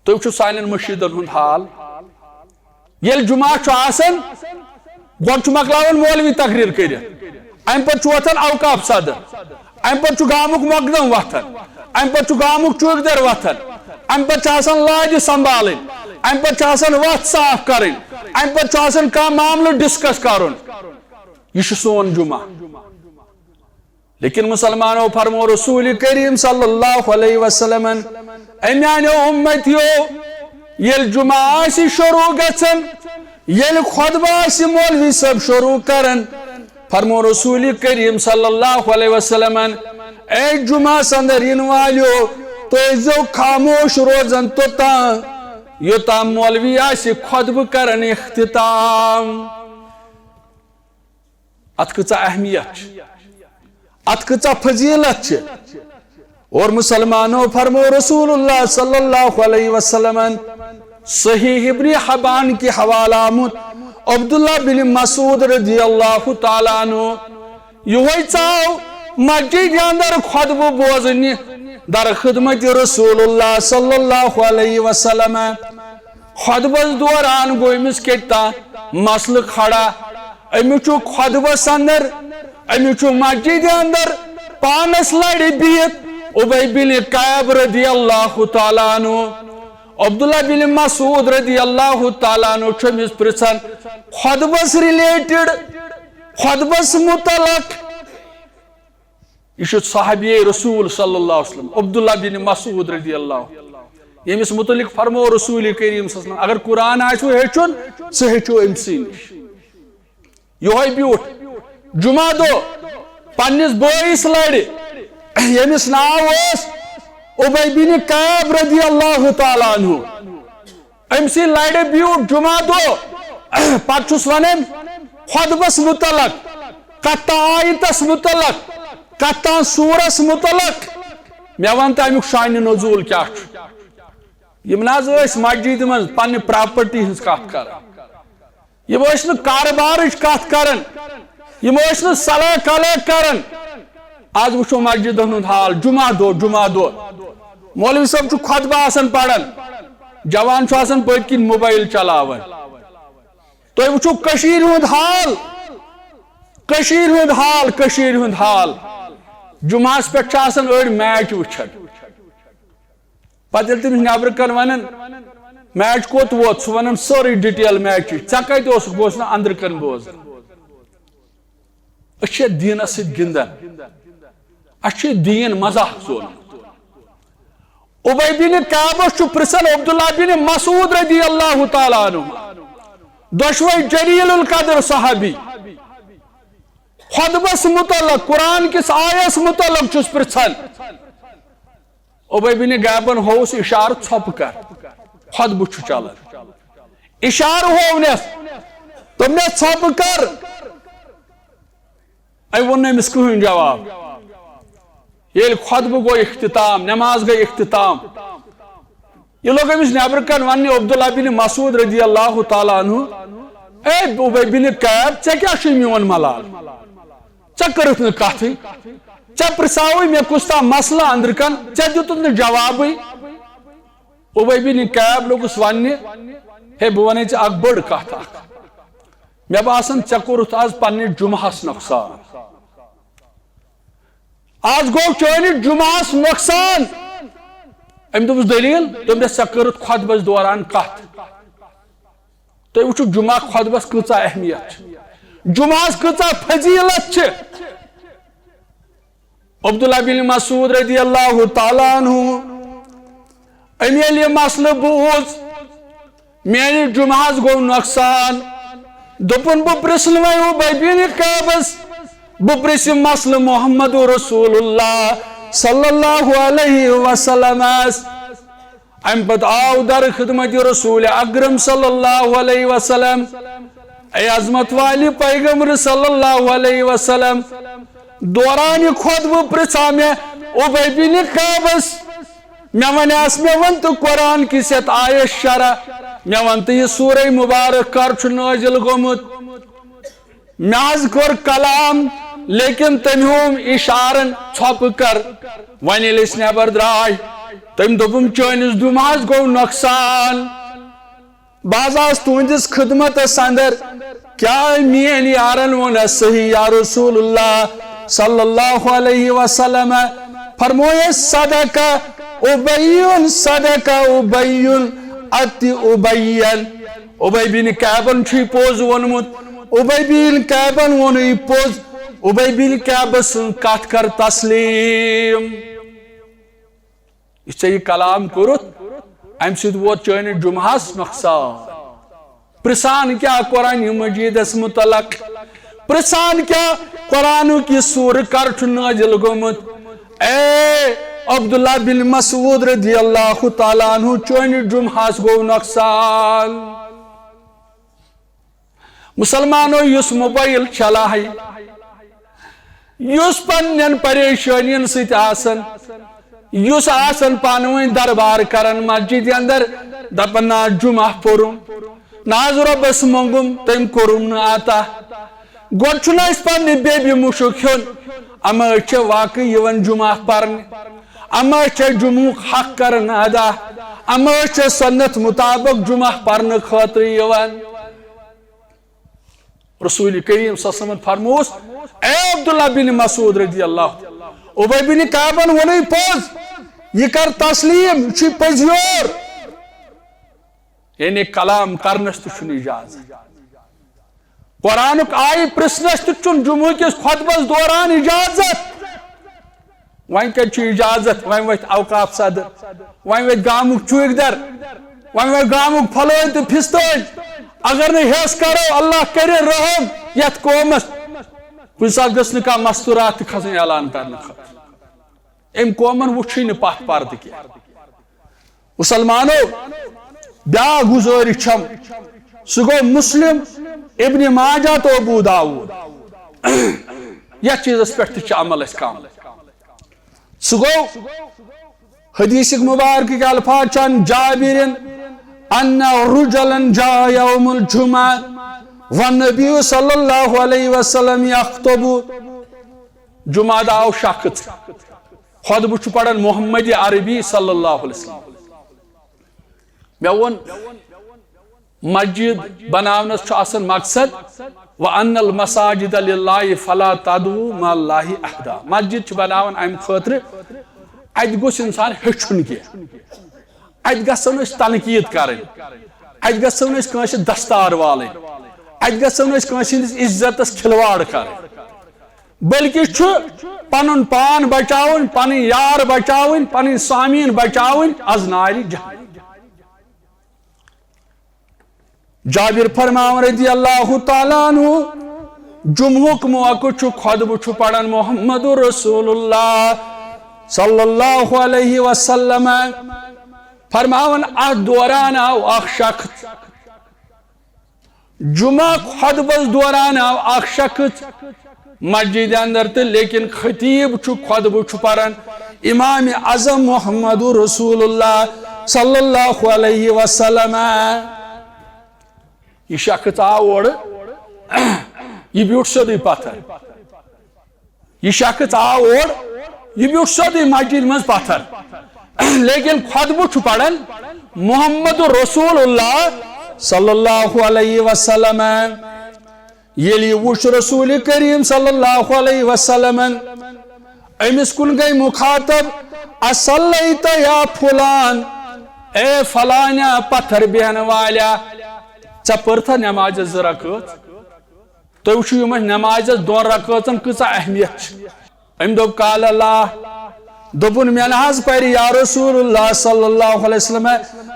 تُہۍ وٕچھِو سانٮ۪ن مٔشیٖدن ہُنٛد حال۔ ییٚلہِ جمعہ چھُ آسان، گۄڈٕ چھُ مۄکلاوان مولوی تقریر کٔرِتھ، امہِ پتہٕ چھُ وۄتھان اوقاف صدر، امہِ پتہٕ چھُ گامُک مقدم وۄتھان، امہِ پتہٕ چھُ گامُک چوکیدار وۄتھان، امہِ پتہٕ چھِ آسان لادِ سنبھالٕنۍ، امہِ پتہٕ چھِ آسان وتھ صاف کرٕنۍ، امہِ پتہٕ چھُ آسان کانٛہہ معاملہٕ ڈسکس کرُن۔ یہِ چھُ سون جمعہ۔ لیکن مسلمانو، فرمو رسول کریم صلی اللہ علیہ وسلمن، اے میانیو امتیو، ییٚلہِ جمعہ آسہِ شروع گژھان، ییٚلہِ خطبہٕ آسہِ مولوی صٲب شروع کران، فرمو رسول کریم صلی اللہ علیہ وسلمن، اے جمعہ اندر یِن والیو، تُہۍ ٲسۍزیو خاموش روزان توٚتام، یوٚتام مولوی آسہِ خطبہٕ کران اختتام۔ اتھ کۭژاہ اہمیت چھِ، اتھ کۭژاہ فضیلت چھِ۔ اور مسلمانو، فرمو رسول اللہ صلی اللہ علیہ وسلمن صحیح ابن حبان کہِ حوالہٕ آمُت عبداللہ بن مسعود رضی اللہ تعالیٰ عنہ، یِہوٚے ژاو مسجد اندر خطبہٕ بوزنہِ در خدمت رسول اللہ صلی اللہ علیہ وسلم۔ خطبس دوران گوٚو أمِس کتہِ تام مسلہٕ کھڑا۔ أمِس چھُ خطبس اندر، أمِس چھُ مسجد اندر پانس لڑِ بِہِتھ ابی بن کعب رضی اللہ تعالیٰ عنہ۔ عبداللہ بن مسعود رضی اللہ تعالیٰ عنہ چھُ أمِس پرژھان خطبس related، خطبس متعلق۔ یہِ چھُ صحابی رسول صلی اللہ علیہ وسلم، عبداللہ بن مسعود رضی اللہ، ییٚمِس متعلق فرمو رسول کریم صلی اللہ علیہ وسلم، اگر قرآن آسِوٕ ہیٚچھُن، سُہ ہیٚچھِو أمۍ سٕے نِش۔ یِہوٚے بیوٗٹھ جمعہ دۄہ پننِس بٲیِس لرِ، ییٚمِس ناو اوس ابی بن کعب رضی اللہ تعالیٰ عنہ۔ أمۍ سٕے لرِ بیوٗٹھ جمعہ دۄہ۔ پتہٕ چھُس ونان خطبس متعلق، کتھ تام آیتس متعلق، کتھ تام سورس متعلق۔ مےٚ ون تہٕ امیُک شانہِ نزول کیٛاہ چھُ؟ یِم نہ حظ ٲسۍ مسجدِ منٛز پننہِ property ہٕنٛز کتھ کران۔ یِم ٲسۍ نہٕ کارٕبارٕچ کتھ کران، یِم ٲسۍ نہٕ صلاح کلہٕ کران۔ آز وٕچھو مسجدن ہُنٛد حال، جمعہ دۄہ، جمعہ دۄہ مولوی صٲب چھُ خطبہٕ آسان پران، جوان چھُ آسان پٔتۍ کِنۍ موبایل چلاوان۔ تُہۍ وٕچھِو کٔشیٖرِ ہُنٛد حال، کٔشیٖرِ ہُنٛد حال، کٔشیٖرِ ہُنٛد حال۔ جمعہس پٮ۪ٹھ چھِ آسان أڑۍ match وٕچھان۔ پتہٕ ییٚلہِ تٔمِس نٮ۪برٕ کنہِ ونان، match کوٚت ووت؟ سُہ ونان سٲرٕے detail matchٕچ۔ ژےٚ کتہِ اوسُکھ؟ بہٕ اوسُس نہٕ أنٛدرٕ کنہِ بوزان۔ أسۍ چھِ دیٖنس سۭتۍ گِنٛدان، اَسہِ چھُ دیٖن مذاق زونمُت۔ ابی بن کعبس چھُ پرژھان عبداللہ بن مسعود رضی اللہ تعالیٰ عنہ، دۄشوے جلیل القدر صحابی، خطبس متعلق، قرآن کِس آیس متعلق چھُس پرژھان۔ ابی بن کعبن ہووُس اشارٕ، ژھۄپہٕ کر، خطبہٕ چھُ چلان۔ اشارٕ ہوونس، دوٚپنس، ژھۄپہٕ کر۔ أمۍ ووٚن نہٕ أمِس کٕہٕنۍ جواب۔ ییٚلہِ خطبہٕ گوٚو اختتام، نماز گٔے اختتام، یہِ لوٚگ أمِس نٮ۪برٕ کنہِ وننہِ عبداللہ بن مسعود رضی اللہ تعالیٰ عنہ، اے ابی بن کعب، ژےٚ کیٛاہ چھُے میون ملال؟ ژےٚ کٔرٕتھ نہٕ کتھٕے، ژےٚ پرژھاوٕے مےٚ کُس تام مسلہٕ أنٛدرٕ کنہِ، ژےٚ دیُتُتھ نہٕ جوابٕے۔ ابی بن کعب لوٚگُس وننہِ، ہے، بہٕ ونے ژےٚ اکھ بٔڑ کتھ اکھ۔ مےٚ باسان، ژےٚ کوٚرُتھ آز پننِس جمعہس نۄقصان۔ آز گوٚو چٲنِس جمعہس نۄقصان۔ أمۍ دوٚپُس، دٔلیٖل؟ دوٚپنس، ژےٚ کٔرٕتھ خطبس دوران کتھ۔ تُہۍ وٕچھِو، جمعہ خطبس کۭژاہ اہمیت چھِ، جمعہس کۭژاہ فضیلت چھِ۔ عبداللہ بن مسعود رضی اللہ تعالیٰ عنہ، أمۍ ییٚلہِ یہِ مسلہٕ بوٗز، میٲنِس جمعہس گوٚو نۄقصان۔ دوٚپُن، بہٕ پرژھٕ نہٕ وۄنۍ ابی بن کعبس، بہٕ پرژھٕ مسلہٕ محمد رسول اللہ صلی اللہ علیہ وسلمس۔ امہِ پتہٕ آو در خدمت رسول اکرم صلی اللہ علیہ وسلم۔ اے عظمت والہِ پیغمبر صلی اللہ علیہ وسلم، دوران خطبہٕ پرژھا مےٚ ابی بن کعبس، مےٚ ونیاس، مےٚ ون تہٕ قرآن کِس یتھ آیس شرح، مےٚ ون تہٕ یہِ سورہ مبارک کر چھُ نٲزِل گوٚمُت۔ مےٚ حظ کوٚر کلام، لیکن تٔمۍ ہووُم اشارن، ژھۄپہٕ کر۔ وۄنۍ ییٚلہِ أسۍ نٮ۪بر درٛاے، تٔمۍ دوٚپُم، چٲنِس جمعہس گوٚو نۄقصان۔ بہٕ حظ آس تُہنٛدِس خدمتس اندر، کیٛاہ میٲنۍ یارن ووٚن صحیح یا رسول اللہ صلی اللہ علیہ وسلم؟ فرمویس، صدق ابیون، صدق ابیون، اتی ابین۔ ابی بن کعبن چھُ یہِ پوٚز ووٚنمُت۔ ابی بن کعبن ووٚن یہِ پوٚز۔ ابی بن کعب سٕنٛز کتھ کر تسلیم۔ یُس ژےٚ یہِ کلام کوٚرُتھ، امہِ سۭتۍ ووت چٲنِس جمعہس نۄقصان۔ پرژھان کیٛاہ قرآن مجیدس متعلق؟ پرژھان کیٛاہ قرآنُک یہِ سورٕ کر چھُ نٲزِل گوٚمُت؟ اے عبداللہ بن مسعود رضی اللہ تعالیٰ عنہ، چٲنِس جمعہس گوٚو نۄقصان۔ مسلمانو، یُس موبایل چلاوِ، یُس پننٮ۪ن پریشٲنین سۭتۍ آسان، یُس آسان پانہٕ ؤنۍ دربار کران مسجد اندر، دپان، "نہ، جمعہ پوٚرُم، نہ حظ رۄبس مۄنگُم، تٔمۍ کوٚرُم نہٕ عطا۔" گۄڈٕ چھُنہٕ اَسہِ پننہِ بیبہِ مُشُک ہیوٚن، اما أسۍ چھِ واقعی یِوان جمعہ پرنہِ، اما أسۍ چھِ جمعُک حق کران ادا، اما أسۍ چھِ سنت مطابق جمعہ پرنہٕ خٲطرٕ یِوان۔ رسول کریم صلی اللہ علیہ وسلم فرموس، اے عبداللہ بن مسعود رضی اللہ، ابی بن کعبن ووٚنُے پوٚز، یہِ کر تسلیم، یہِ چھُے پٔزیور۔ یعنی کلام کرنس تہِ چھُنہٕ اجازت۔ قرآنُک آیہِ پرژھنس تہِ چھُنہٕ جمعہ کِس خطبس دوران اجازت۔ وۄنۍ کتہِ چھُ اجازت؟ وۄنۍ وۄتھِ اوقاف صدر، وۄنۍ وۄتھِ گامُک چوکیدار، وۄنۍ وۄتھِ گامُک پھلٲنۍ تہٕ پھستٲنۍ۔ اگر نہٕ ہیٚس کرو، اللہ کرِ رحم یتھ قومس۔ کُنہِ ساتہٕ گٔژھ نہٕ کانٛہہ مستورات تہِ کھسٕنۍ اعلان کرنہٕ خٲطرٕ۔ أمۍ قومن وُچھُے نہٕ پتھ پردٕ کینٛہہ۔ مسلمانو، بیاکھ گزٲرِش چھم، سُہ گوٚو مسلم، ابن ماجہ تہٕ ابو داؤد۔ یتھ چیزس پٮ۪ٹھ تہِ چھِ عمل اَسہِ کم۔ سُہ گوٚو حدیث مبارک کے الفاظ چھِ عن جابر ان رجلا جاء یوم الجمعہ والنبی صلی اللہ علیہ وسلم یخطب۔ جمعہ دۄہ آو شخص، خطبہٕ چھُ پران محمد عربی صلی اللہ علیہ وسلم۔ مےٚ ووٚن، مسجد بناونس چھُ آسان مقصد، "وَأَنَّ الْمَسَاجِدَ لِلَّهِ فَلَا تَدْعُوا مَعَ اللَّهِ أَحَدًا"۔ مسجد چھِ بناوان امہِ خٲطرٕ، اتہِ گوٚژھ انسان ہیٚچھُن کینٛہہ، اتہِ گژھو نہٕ أسۍ تنقید کرٕنۍ، اتہِ گژھو نہٕ أسۍ کٲنٛسہِ دستار والٕنۍ، اتہِ گژھو نہٕ أسۍ کٲنٛسہِ ہٕنٛدِس عزتس کھلواڑ کرٕنۍ، بلکہِ چھُ پنُن پان بچاوُن، پنٕنۍ یار بچاوٕنۍ، پنٕنۍ سامعین بچاوٕنۍ از نارِ جہنم۔ جابر فرماوان رضی اللہ تعالیٰ عنہ، جمعہُک موقع چھُ، خطبہٕ چھُ پران محمد رسول اللہ صلی اللہ علیہ وسلم۔ فرماوان، اتھ دوران آو اکھ شخص، جمعہ خطبس دوران آو اکھ شخص مسجد اندر تہٕ لیکن خطیب چھُ خطبہٕ چھُ پران امام اعظم محمد رسول اللہ صلی اللہ علیہ وسلم۔ یہِ شخص آو اورٕ، یہِ بیوٗٹھ سیوٚدُے پتھر۔ یہِ شخص آو اور، یہِ بیوٗٹھ سیوٚدُے مسجد منٛز پتھر۔ لیکن خطبہٕ چھُ پران محمد رسول اللہ صلی اللہ علیہ وسلم۔ ییٚلہِ یہِ وُچھ رسول کریم صلی اللہ علیہ وسلمن، أمِس کُن گٔے مخاطب، "اصلیت یا فلان"، اے فلانیا پتھر بیہن والیا، ژےٚ پٔرتھا نمازِ زٕ رکٲژ؟ تُہۍ وٕچھِو یِمن نمازس دۄن رکٲژن کۭژاہ اہمیت چھِ۔ أمۍ دوٚپ، "قال لا"، دوٚپُن، "مےٚ نہ حظ پرِ یا رسول اللہ صلی اللہ علیہ وسلم"۔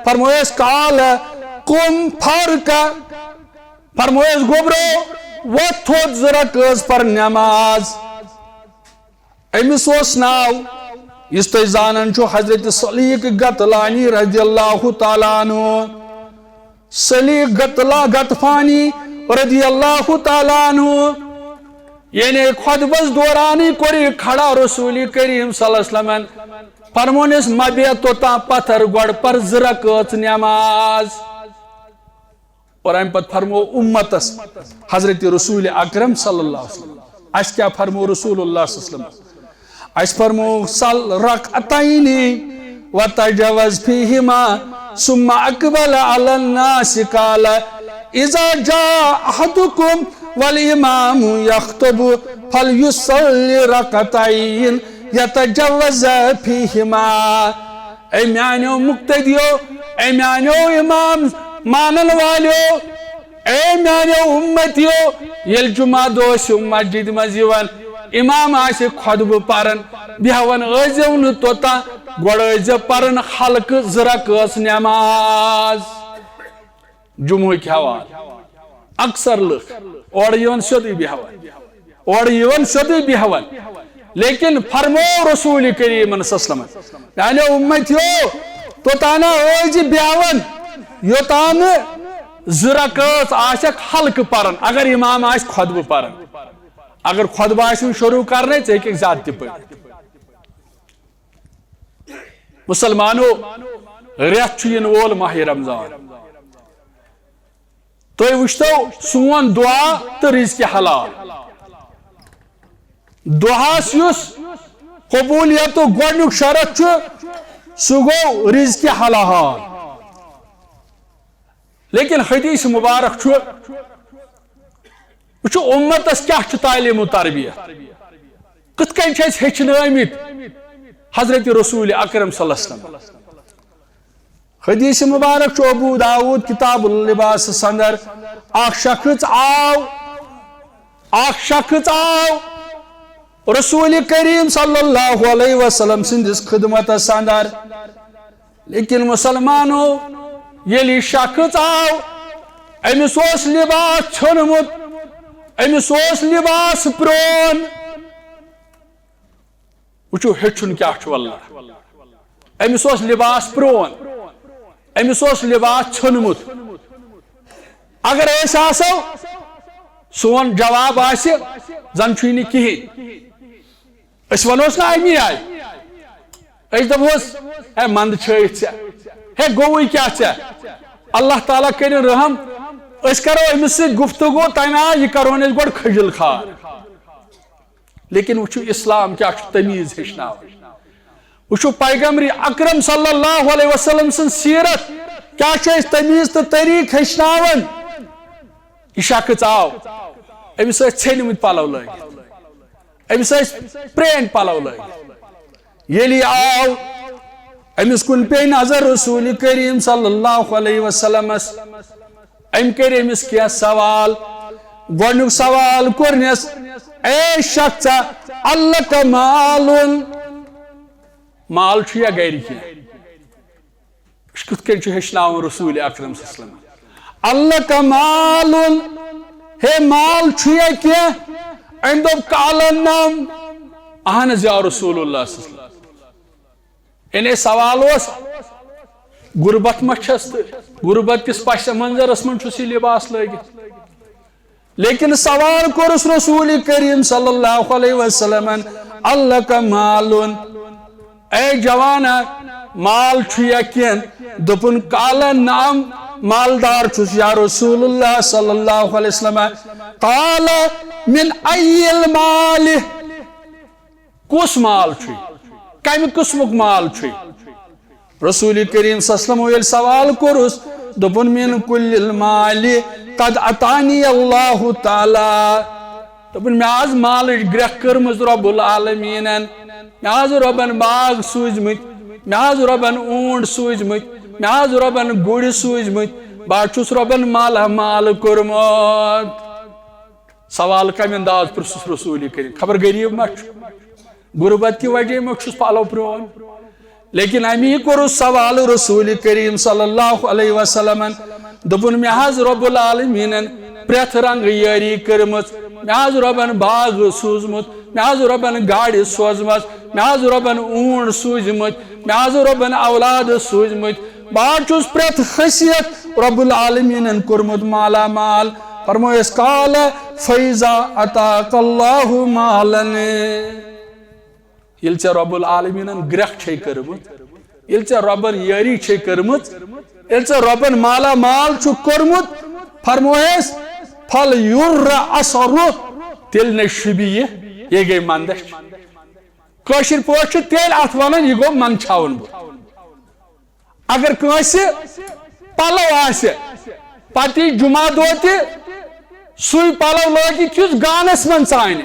فرمویس، "قال قم فارکع"، فرمویس، "گوٚبرو، وۄتھ تھوٚد زٕ رکٲژ پر نماز"۔ أمِس اوس ناو، یُس تُہۍ زانان چھِو، حضرت سلیق غطلانی رضی اللہ تعالیٰ عنہ۔ سلیق غطلا-، غطفانی رضی اللہ تعالیٰ عنہ، یعنی خطبس دورانٕے کوٚر یہِ کھڑا رسول کریم صلی اللہ علیہ وسلمن۔ فرمونس، "مہ بیہہ توٚتام پتھر، گۄڈٕ پر زٕ رکٲژ نماز۔" اور امہِ پتہٕ فرمو امتس حضرت رسول اکرم صلی اللہ علیہ وسلم۔ اسہِ کیٛاہ فرمو رسول اللہ صلی اللہ علیہ وسلم؟ اسہِ فرمو، "صل رکعتین وتجوز فیہما ثم أقبل على الناس قال: إذا جاء أحدكم والإمام يخطب فليصل ركعتين يتجوز فيهما. اے میانیو مقتدیو، اے میانیو امام مانن والیو، اے میانیو امتیو، ییٚلہِ جمعہ دۄہ ٲسِو مسجد منٛز یِوان، امام آسہِ خطبہٕ پران، بیہوان ٲسۍزیو نہٕ توٚتام، گۄڈٕ ٲسۍزیو پران ہلکہٕ زٕ رکٲژ نماز۔ جمعہٕکۍ حوالہٕ۔ اکثر لُکھ اورٕ یِوان سیوٚدُے بیہوان، اورٕ یِوان سیوٚدُے بیہوان۔ لیکن فرموو رسول کریمن صلی اللہ علیہ وسلمن، میانیو امتیو، توٚتانۍ ٲسۍ زِ بیہوان، یوٚتانۍ نہٕ زٕ رکٲژ آسٮ۪کھ ہلکہٕ پران، اگر امام آسہِ خطبہٕ پران۔ اگر خطبہٕ آسہِ وۄنۍ شروع کرنے، ژٕ ہیٚککھ زیادٕ تہِ پٔرِتھ۔ مسلمانو، رٮ۪تھ چھُ یِنہٕ وول ماہِ رمضان۔ تُہۍ وٕچھتو سون دعا تہٕ رزقِ حلال۔ دعاہس یُس قبولیتُک گۄڈنیُک شرط چھُ، سُہ گوٚو رزقِ حلال۔ لیکن حدیث مبارک چھُ، وٕچھو امتس کیٛاہ چھُ تعلیم و تربیت، کِتھ کٔنۍ چھِ أسۍ ہیٚچھنٲومٕتۍ حضرت رسول اکرم صلی اللہ علیہ وسلم۔ حدیث مبارک چھُ ابو داؤد کتاب اللباس اندر، اکھ شخص آو، اکھ شخص آو رسول کریم صلی اللہ علیہ وسلم سٕنٛدِس خدمتس اندر۔ لیکن مسلمانو، ییٚلہِ یہِ شخص آو، أمِس اوس لباس ژھیوٚنمُت، أمِس اوس لباس پرٛون۔ وٕچھِو، ہیٚچھُن کیٛاہ چھُ واللہ۔ أمِس اوس لباس پرٛون، أمِس اوس لباس ژھیوٚنمُت۔ اگر أسۍ آسو، سون جواب آسہِ، زن چھُے نہٕ کِہیٖنۍ۔ أسۍ ونوس نہٕ امی آیہِ، أسۍ دپہوس، "ہے، منٛدٕ چھٲیِتھ ژےٚ، ہے، گوٚوُے کیٛاہ ژےٚ؟" اللہ تعالیٰ کٔرِن رحم، أسۍ کرو أمِس سۭتۍ گفتگو تمہِ آیہِ، یہِ کرہون أسۍ گۄڈٕ کھجل خار۔ لیکن وٕچھِو، اسلام کیٛاہ چھُ تمیٖز ہیٚچھناوان۔ وٕچھِو، پیغمبر اکرم صلی اللہ علیہ وسلم سٕنٛز سیرت کیٛاہ چھِ اَسہِ تمیٖز تہٕ طریٖقہٕ ہیٚچھناوان۔ یہِ شخص آو، أمِس ٲسۍ ژھیٚنمٕتۍ پلو لٲگِتھ، أمِس ٲسۍ پرٛٲنۍ پلو لٲگِتھ۔ ییٚلہِ یہِ آو، أمِس کُن پیٚیہِ نظر رسول کریم صلی اللہ علیہ وسلمس۔ أمۍ کٔرۍ أمِس کینٛہہ سوال۔ گۄڈٕنیُک سوال کوٚرنس، "اے شخصا، الک مالن؟" مال چھُ یا گرِ کینٛہہ؟ أسۍ کِتھ کٔنۍ چھُ ہیٚچھناوُن رسول اکرم صلی اللہ علیہ وسلم؟ "الک مالن؟" ہے، مال چھُ یا کینٛہہ؟ أمۍ دوٚپ، "قال نعم۔" اہن حظ یا رسول اللہ صلی اللہ علیہ وسلم۔ یعنی سوال اوس، غربت ما چھس تہٕ غربت کِس پس منظرس منٛز چھُس یہِ لباس لٲگِتھ؟ لیکن سوال کوٚرُس رسول کریم صلی اللہ علیہ وسلمن، "الک مالن؟" اے جوانا، مال چھُ یا کینٛہہ؟ دوٚپُن، "قال نعم، مالدار چھُس یا رسول اللہ صلی اللہ علیہ وسلم۔" "قال من ای المال؟" کُس مال چھُے؟ کمہِ قٕسمُک مال چھُے؟ رسول کریم صلی اللہ علیہ وسلم ییٚلہِ سوال کوٚرُس، دوٚپُن، "من کل المال قد اعطانی اللہ تعالیٰ۔" دوٚپُن، "مےٚ حظ مالٕچ گرٛٮ۪کھ کٔرمٕژ رب العالمیٖنن۔ مےٚ حظ رۄبن باغ سوٗزمٕتۍ، مےٚ حظ رۄبن اوٗنٹ سوٗزمٕتۍ، مےٚ حظ رۄبن گُرۍ سوٗزمٕتۍ، بہٕ حظ چھُس رۄبن مالا مال کوٚرمُت۔" سوال کمہِ انداز پرژھُس رسول کریم؟ خبر غریب ما چھُ؟ غربت کہِ وجہ ما چھُس پلو پرٛون؟ لیکن امی کوٚرُس سوال رسول کریم صلی اللہ علیہ وسلمن۔ دوٚپُن، "مےٚ حظ رب العالمیٖنن پرٛٮ۪تھ رنگہٕ یٲری کٔرمٕژ، مےٚ حظ رۄبن باغ سوٗزمُت، مےٚ حظ رۄبن گاڑِ سوزمژ، مےٚ حظ رۄبن اوٗنٹ سوٗزمٕتۍ، مےٚ حظ رۄبن اولاد سوٗزمٕتۍ، بہٕ حظ چھُس پرٛٮ۪تھ خٲصیت رب العالمیٖنن کوٚرمُت مالا مال۔" فرمویس، "قال فیضا اعطاک اللہ مالن۔" ییٚلہِ ژےٚ رب العالمیٖنن گرٛٮ۪کھ چھے کٔرمٕژ، ییٚلہِ ژےٚ رۄبن یٲری چھے کٔرمٕژ، ییٚلہِ ژےٚ رۄبن مالا مال چھُ کوٚرمُت، فرمویس، "فل یُر اثرُ"، تیٚلہِ نے شوٗبہِ یہِ، یہِ گٔے مندچھ۔ کٲشِر پٲٹھۍ چھُ تیٚلہِ اتھ ونان، یہِ گوٚو منٛدچھاوُن بُتھ۔ اگر کٲنٛسہِ پلو آسہِ، پتہٕ یی جمعہ دۄہ تہِ سُے پلو لٲگِتھ، یُس گانس منٛز ژانہِ۔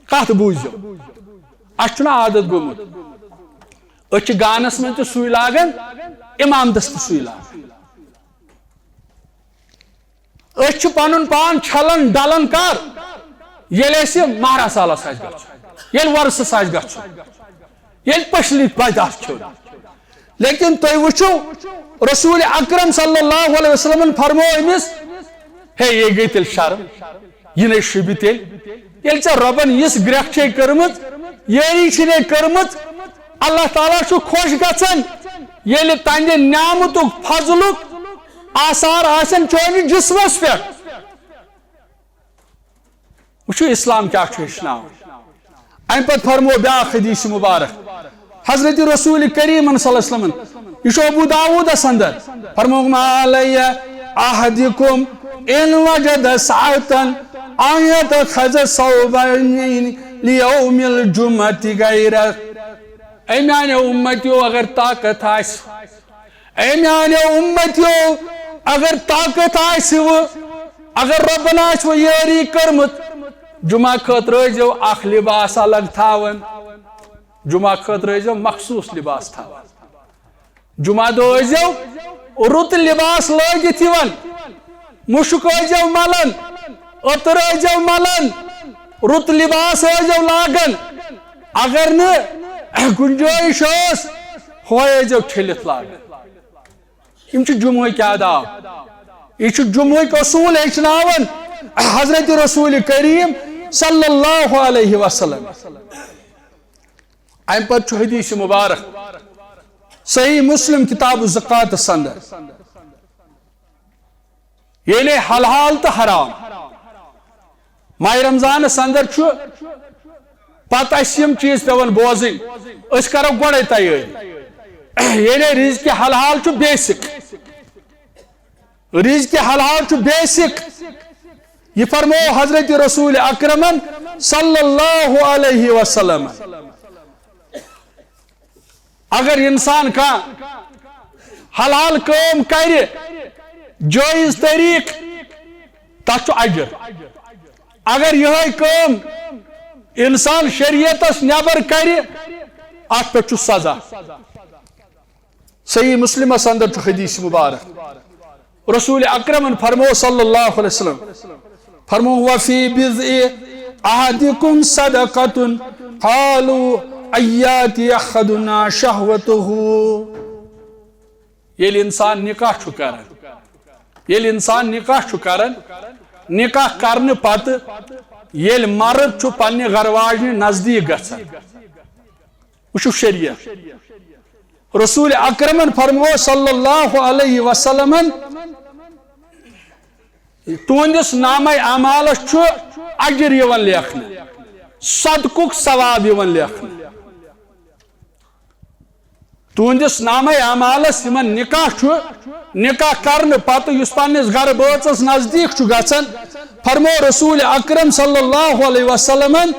کتھ بوٗزِو، اسہِ چھُنہٕ عادت گوٚمُت، أسۍ چھِ گانس منٛز تہِ سُے لاگان، امامتس تہِ سُے لاگان۔ أسۍ چھِ پنُن پان چھلان ڈلان کر؟ ییٚلہِ اَسہِ ماہ رسالس آسہِ گژھُن، ییٚلہِ وۄرسس آسہِ گژھُن، ییٚلہِ پٔژھلہِ پتہٕ آسہِ کھیوٚن۔ لیکن تُہۍ وٕچھِو، رسول اکرم صلی اللہ علیہ وسلمن فرموو أمِس، ہے، یے گٔے تیٚلہِ شرم، یہِ نے شوٗبہِ تیٚلہِ۔ ییٚلہِ ژےٚ رۄبن یِژھ گرٛٮ۪کھ چھے کٔرمٕژ، یٲری چھے نے کٔرمٕژ، اللہ تعالیٰ چھُ خۄش گژھان ییٚلہِ تہنٛدِ نعمتُک، فضلُک آثار آسن چٲنِس جسمس پٮ۪ٹھ۔ وٕچھِو، اسلام کیٛاہ چھُ ہیٚچھناوان۔ امہِ پتہٕ فرموو بیٛاکھ حدیث مبارک حضرت رسول کریم صلی اللہ علیہ وسلمن، یہِ چھُ ابو داوودس اندر، فرموو، ما علی احدکم ان وجد سعة ان یتخذ ثوبین لیوم الجمعة غیرہ۔ اے میانیو امتیو، اگر طاقت آسہِ، اے میانیو امتیو، اگر طاقت آسہِ وٕ، اگر رۄبن آسہِ وٕ یٲری کٔرمٕژ، جمعہ خٲطرٕ ٲسۍزیو اکھ لباس الگ تھاوان، جمعہ خٲطرٕ ٲسۍزیو مخصوص لباس تھاوان۔ جمعہ دۄہ ٲسۍزیو رُت لباس لٲگِتھ یِوان، مُشُک ٲسۍزیو ملان، عطر ٲسۍزیو ملان، رُت لباس ٲسۍزیو لاگان۔ اگر نہٕ گنجٲیش ٲس، ہۄے ٲسۍزیو چھٔلِتھ لاگان۔ یِم چھِ جمعہٕکۍ آداب۔ یہِ چھُ جمعہٕکۍ اصوٗل ہیٚچھناوان حضرت رسول کریم صلی اللہ علیہ وسلم۔ امہِ پتہٕ چھُ حدیث مبارک صحیح مسلم کتاب الزکاتس اندر، یعنی حلال تہٕ حرام۔ ماہ رمضانس اندر چھُ پتہٕ اسہِ یِم چیٖز پٮ۪وان بوزٕنۍ، أسۍ کرو گۄڈے تیٲری۔ یعنی رزق حلال چھُ بیسک، رزق حلال چھُ بیسک۔ یہِ فرموو حضرت رسول اکرمن صلی اللہ علیہ وسلم۔ اگر انسان کانٛہہ حلال کٲم کرِ جٲیز طریق، تتھ چھُ اجر۔ اگر یِہوٚے کٲم انسان شریعتس نٮ۪بر کرِ، اتھ پٮ۪ٹھ چھُ سزا۔ صحیح مسلمس اندر چھُ حدیث مبارک۔ رسول اکرمن فرموو صلی اللہ علیہ وسلم، فرموو، وفی بضع احدکم صدقۃ، قالوا ایاتی احدنا شہوتہ۔ ییٚلہِ انسان نکاح چھُ کران، ییٚلہِ انسان نکاح چھُ کران، نکاح کرنہٕ پتہٕ ییٚلہِ مرد چھُ پننہِ گرٕ واجنہِ نزدیٖک گژھان، وٕچھِو شریعت۔ رسول اکرمن فرموو صلی اللہ علیہ وسلمن، تُہنٛدِس نامہ اعمالس چھُ اجر یِوان لیکھنہٕ، صدقُک ثواب یِوان لیکھنہٕ۔ تُہنٛدِس نامہ اعمالس یِمن نکاح چھُ، نکاح کرنہٕ پتہٕ یُس پننِس گرٕ بٲژس نزدیٖک چھُ گژھان، فرموو رسول اکرم صلی اللہ علیہ وسلمن،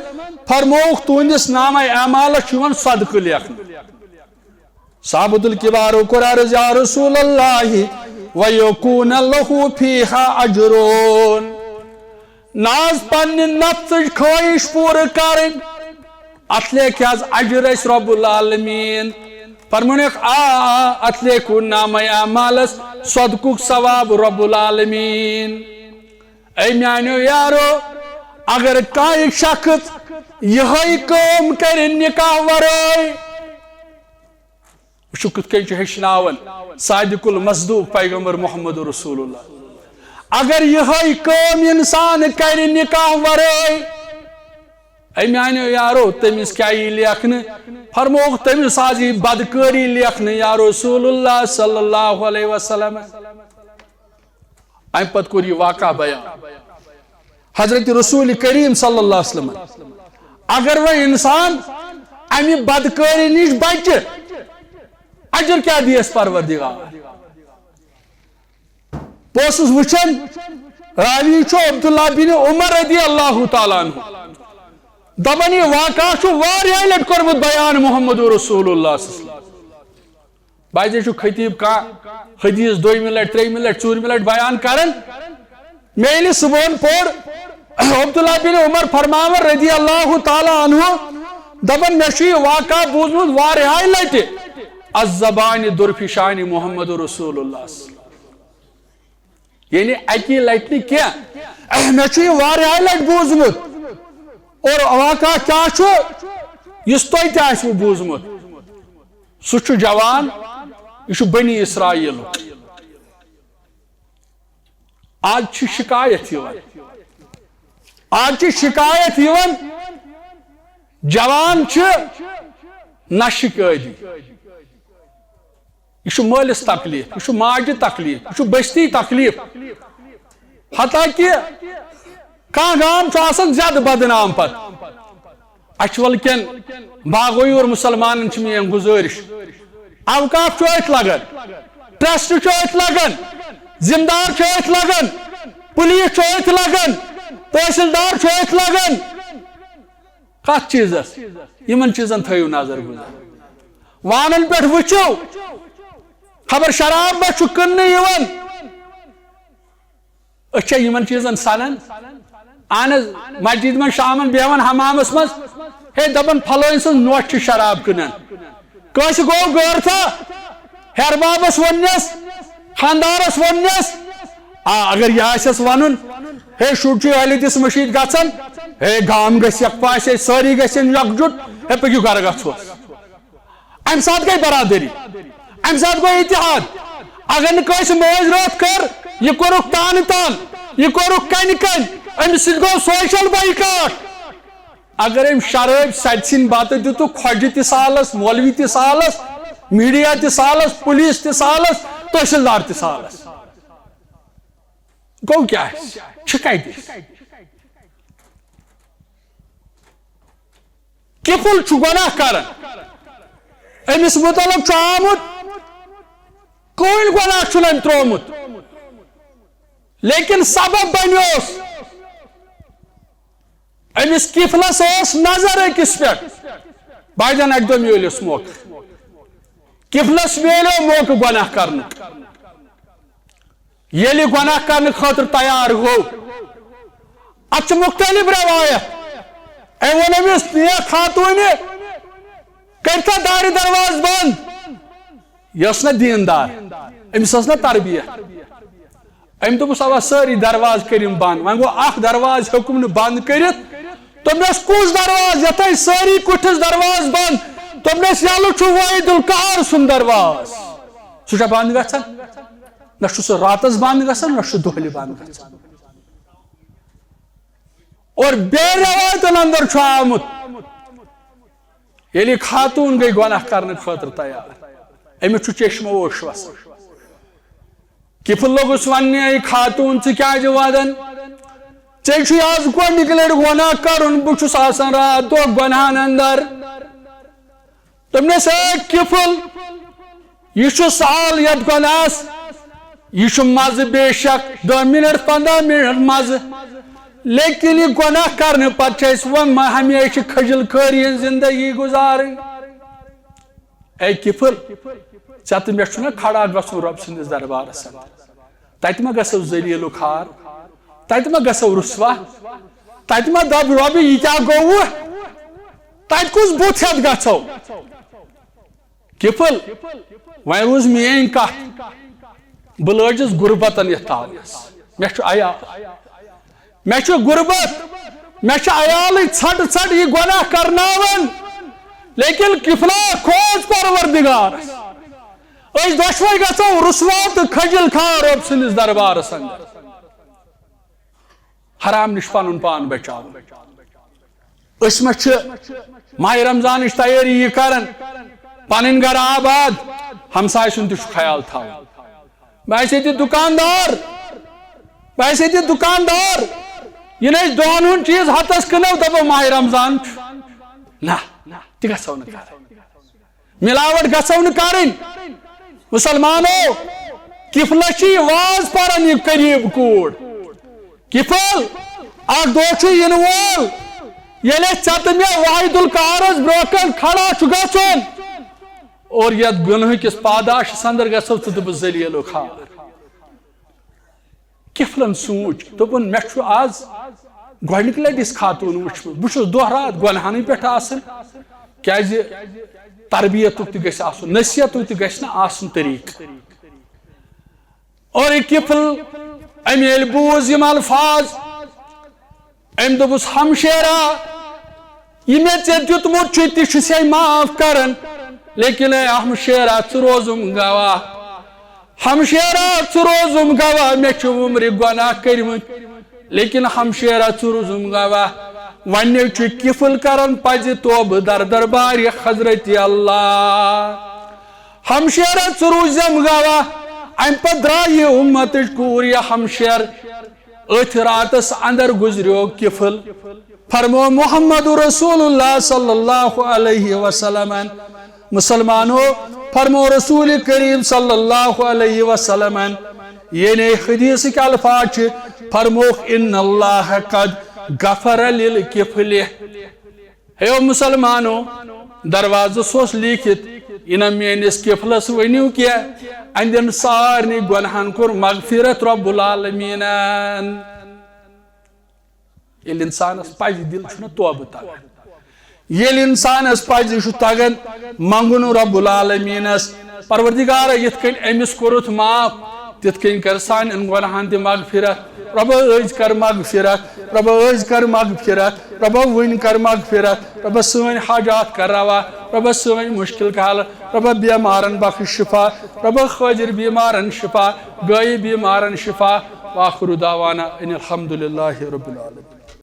فرمووُکھ، تُہنٛدِس نامہ اعمالس چھُ یِوان صدقہٕ لیکھنہٕ۔ صحابۃ الکبارو کوٚر عرض، یا رسول اللہ، ویکون لہ فیہا اجرون۔ نہ حظ، پننہِ نفسٕچ خٲہِش پوٗرٕ کرٕنۍ، اتھ لیکھِ حظ اجر اسہِ رب العالمین۔ فرمونکھ، آ، آ، اتھ لیکھُن نامہ اعمالس صدقُک ثواب رب العالمین۔ اے میانیو یارو، اگر کانٛہہ شخص یِہوٚے کٲم کرِ نکاح ورٲے، وٕچھِو کِتھ کٔنۍ چھُ ہیٚچھناوان صادق المصدوق پیغمبر محمد رسول اللہ۔ اگر یِہوٚے کٲم انسان کرِ نکاح ورٲے، اے میانیو یارو، تٔمِس کیٛاہ یی لیکھنہٕ؟ فرمووُکھ، تٔمِس حظ یی بدکٲری لیکھنہٕ، یا رسول اللہ صلی اللہ علیہ وسلم۔ امہِ پتہٕ کوٚر یہِ واقعہ بیان حضرت رسول کریم صلی اللہ علیہ وسلم۔ اگر وۄنۍ انسان امہِ بدکٲری نِش بچہِ، اجر کیٛاہ دِیس پروردگار؟ بہٕ اوسُس وٕچھان، راوی چھُ عبداللہ بن عمر رضی اللہ تعالیٰ عنہ۔ دپان، یہِ واقعہ چھُ واریاہ لٹہِ کوٚرمُت بیان محمد رسول اللہ صلی اللہ علیہ وسلم۔ بعضے چھُ خطیب کانٛہہ حدیث دوٚیمہِ لٹہِ، ترٛیٚیمہِ لٹہِ، ژوٗرمہِ لٹہِ بیان کران۔ مےٚ ییٚلہِ صُبحن پوٚر، عبداللہ بن عمر فرماوان رضی اللہ تعالیٰ عنہ، دپان، مےٚ چھُ یہِ واقعہ بوٗزمُت واریاہہِ لٹہِ، الزبان درفشان محمد رسول اللہ۔ یعنی اکی لٹہِ نہٕ کینٛہہ، مےٚ چھُ یہِ واریاہہِ لٹہِ بوٗزمُت۔ اور واقعہ کیٛاہ چھُ؟ یُس تۄہہِ تہِ آسِوٕ بوٗزمُت، سُہ چھُ جوان، یہِ چھُ بنی اسرائیلُک۔ آز چھِ شکایت یِوان، آز چھِ شکایت یِوان، جوان چھِ نشہٕ عٲدی۔ یہِ چھُ مٲلِس تکلیف، یہِ چھُ ماجہِ تکلیف، یہِ چھُ بستی تکلیف۔ حتیٰ کہ کانٛہہ گام چھُ آسان زیادٕ بدنام پتہٕ۔ اچھول کٮ۪ن باغویور مسلمانن چھِ میٲنۍ گُزٲرِش، اوقاف چھُ أتھۍ لگان، ٹرسٹ چھُ أتھۍ لگان، ذمہٕ دار چھُ أتھۍ لگان، پولیس چھُ أتھۍ لگان، تحصیلدار چھُ أتھۍ لگان۔ کتھ چیٖزس؟ یِمن چیٖزن تھٲیِو نظر گُزر۔ وانن پٮ۪ٹھ وٕچھِو، خبر شراب ما چھُ کٕننہٕ یِوان۔ أسۍ چھا یِمن چیٖزن سنان؟ اہن حظ، مسجد منٛز شامن بیہوان حمامس منٛز، ہے دپان، فلٲنۍ سٕنٛز نوٚش چھِ شراب کٕنان۔ کٲنٛسہِ گوٚو غٲرتھا؟ ہیربابس ووٚننس، خاندارس ووٚننس۔ آ، اگر یہِ آسٮ۪س ونُن، ہے شُر چھُ اہلِ دِس مٔشیٖد گژھان، ہے گام گژھِ یکپا، ہے سٲری گژھن یکجُٹ، ہے پٔکِو گرٕ گژھوس۔ امہِ ساتہٕ گٔے برادری، امہِ ساتہٕ گوٚو اتحاد۔ اگر نہٕ کٲنٛسہِ مٲنٛزِ رٲتھ کٔر، یہِ کوٚرُکھ تانہٕ تان، یہِ کوٚرُکھ کنہِ کنہِ، أمِس سۭتۍ گوٚو سوشل بایکاٹ۔ اگر أمۍ شرٲبۍ سَتہِ سِنۍ بتہٕ دیُتُکھ، خۄجہِ تہِ سالس، مولوی تہِ سالس، میڈیا تہِ سالس، پولیس تہِ سالس، تحصیلدار تہِ سالس، گوٚو کیٛاہ؟ چھِ کتہِ؟ کِفُل چھُ گۄناہ کران، أمِس مُتعلق چھُ آمُت، کٕہٕنۍ گۄناہ چھُنہٕ أمۍ ترٛوومُت، لیکن سبب بنیوس۔ أمِس کِفلس ٲس نظر أکِس پٮ۪ٹھ، بھائی جان، اکہِ دۄہ میلیوس موقعہٕ، کِفلس میلیو موقعہٕ گۄناہ کرنُک۔ ییٚلہِ گۄناہ کرنہٕ خٲطرٕ تیار گوٚو، اتھ چھِ مُختٔلِف روایت۔ أمۍ ووٚن أمِس نیک خاتوٗنہِ، "کٔرۍ تھا دارِ دروازٕ بنٛد"۔ یہِ ٲس نہ دیٖندار، أمِس ٲس نہ تربیت۔ أمۍ دوٚپُس، "اوا، سٲری دروازٕ کٔرِم بنٛد۔" وۄنۍ گوٚو اکھ دروازٕ ہیوٚکُم نہٕ بنٛد کٔرِتھ۔ دوٚپنَس، "کُس دروازٕ؟ یَتھ ہے سٲری کُٹھِس دروازٕ بنٛد۔" دوٚپنَس، "یَلہٕ چھُ وٲحِدُل قہار سُنٛد دروازٕ۔ سُہ چھا بنٛد گژھان؟ نہ چھُ سُہ راتس بنٛد گژھان، نہ چھُ دۄہلہِ بنٛد گژھان۔" اور بیٚیہِ روایتن اندر چھُ آمُت، ییٚلہِ خاتوٗن گٔے گۄناہ کرنہٕ خٲطرٕ تیار، أمِس چھُ چشمہٕ اوش وسان۔ کِفل لوٚگُس وننہِ، "اے خاتوٗن، ژٕ کیازِ ودان؟ ژےٚ چھُے آز گۄڈنِکہِ لٹہِ گۄناہ کرُن، بہٕ چھُس آسان راتھ دۄہ گۄناہن اندر۔" دوٚپنس، "اے کِفل، یہِ چھُ سہل یتھ گۄناہس، یہِ چھُ مزٕ بے شک، دہ منٹ، پندہ منٹ مزٕ، لیکن یہِ گۄناہ کرنہٕ پتہٕ چھِ أسۍ وۄنۍ ہمیشہِ کھجل کٲری ہٕنٛز زندگی گُزارٕنۍ۔" اے کِفل، ژےٚ تہٕ مےٚ چھُنہ کھڑا گژھُن رۄب سٕنٛدِس دربارس اندر؟ تتہِ ما گژھو ذلیل و خوار؟ تتہِ ما گژھو رسوا؟ تتہِ ما دب رۄبہِ، یہِ کیٛاہ گوٚوٕ؟ تتہِ کُس بُتھ ہٮ۪تھ گژھو؟ کِفل، وۄنۍ روٗز میٲنۍ کتھ۔ بہٕ لٲجِس غُربتن یتھ تاونس۔ مےٚ چھُ عیال، مےٚ چھُ غُربت، مےٚ چھُ عیالٕے ژھٹہٕ ژھٹہٕ یہِ گۄناہ کرناوان۔ لیکن کِفلا، کھوژ پروردگارس۔ أسۍ دۄشوے گژھو رسوا تہٕ کھجل خوار رۄب سٕنٛدِس دربارس اندر۔ حرام نِش پنُن پان بچاوُن۔ أسۍ ما چھِ ماہِ رمضانٕچ تیٲری یہِ کران، پنٕنۍ گرٕ آباد، ہمسایہِ سُنٛد تہِ چھُ خیال تھاوُن۔ بہٕ آسہِ ییٚتہِ دُکاندار، بہٕ آسہِ ییٚتہِ دُکاندار، یہِ نہٕ أسۍ دۄہن ہُنٛد چیٖز ہتس کٕنو، دپو ماہِ رمضان چھُ۔ نہ، تہِ گژھو نہٕ کرٕنۍ۔ ملاوٹ گژھو نہٕ کرٕنۍ۔ مسلمانو، کِفلس چھِ یہِ واز پران، یہِ قریب کوٗر۔ کِفل، اکھ دۄہ چھُ یِنہٕ وول، ییٚلہِ ژےٚ تہٕ مےٚ واحد القہارس برونٛہہ کنہِ کھڑا چھُ گژھُن۔ اور یتھ گناہ کِس پاداشس اندر گژھو تہٕ دوٚپُس، ذلیل و خوار۔ کفلن سوٗنچ، دوٚپُن، مےٚ چھُ آز گۄڈنِکہِ لٹہِ یِژھ خاتوٗن وٕچھمٕژ۔ بہٕ چھُس دۄہ راتھ گۄنہانٕے پٮ۪ٹھ آسان، کیازِ تربیتُک تہِ گژھِ آسُن، نصیحتُک تہِ گژھِ نہ آسُن طریٖقہٕ۔ اور یہِ کفل، أمۍ ییٚلہِ بوٗز یِم الفاظ، أمۍ دوٚپُس، ہمشیرا، یہِ مےٚ ژےٚ دیُتمُت چھُ، تہِ چھُ سے معاف کران، لیکن اے ہمشیرا، ژٕ روزُم گواہ۔ ہمشیرا، ژٕ روزُم گواہ، مےٚ چھِ وُمرِ گۄناہ کٔرمٕتۍ، لیکن ہمشیرا، ژٕ روزُم گواہ۔ وۄنۍ چھُ کفل کران پزِ توبہٕ در دربارِ حضرت اللہ۔ ہمشیرا، ژٕ روٗززٮ۪م گواہ۔ امہِ پتہٕ درٛاے یہِ اُمتٕچ کوٗر، یہِ ہمشیر۔ أتھۍ راتس اندر گُزریو کفل۔ فرمو محمد رسول اللہ صلی اللہ علیہ وسلمن، مسلمانو، فرمو رسول کریم صلی اللہ علیہ وسلمن، یعنی حدیثٕکۍ الفاظ چھِ، فرموکھ، ان اللہ قد غفر للکفل۔ ہے مسلمانو، دروازس اوس لیٖکھِتھ، یہِ نہ میٲنِس کفلس ؤنِو کینٛہہ، أہنٛدٮ۪ن سارنٕے گۄنہن کوٚر مغفرت رب العالمیٖنن۔ ییٚلہِ انسانس پزِ، دِل چھُنہٕ توبہٕ تگان۔ ییٚلہِ انسانس پزِ، یہِ چھُ تگان منٛگُن رب العالمیٖنس، پروردگارا، یِتھ کٔنۍ أمِس کوٚرُتھ معاف، تِتھ کٔنۍ کر سانٮ۪ن گۄناہن تہِ مغفرت۔ رۄبا، أزۍ کر مغفرت، رۄبا، أزۍ کر مغفرت، رۄبا، وٕنۍ کر مغفرت، رۄبا، سٲنۍ حاجات کر روا، رۄبا، سٲنۍ مُشکل کر حل، رۄبا، بیمارن بخش شفا، رۄبا، حٲضِر بیمارن شفا، غٲیب بیمارن شفا۔ وآخر دعوانا ان الحمد للہ رب العالمین۔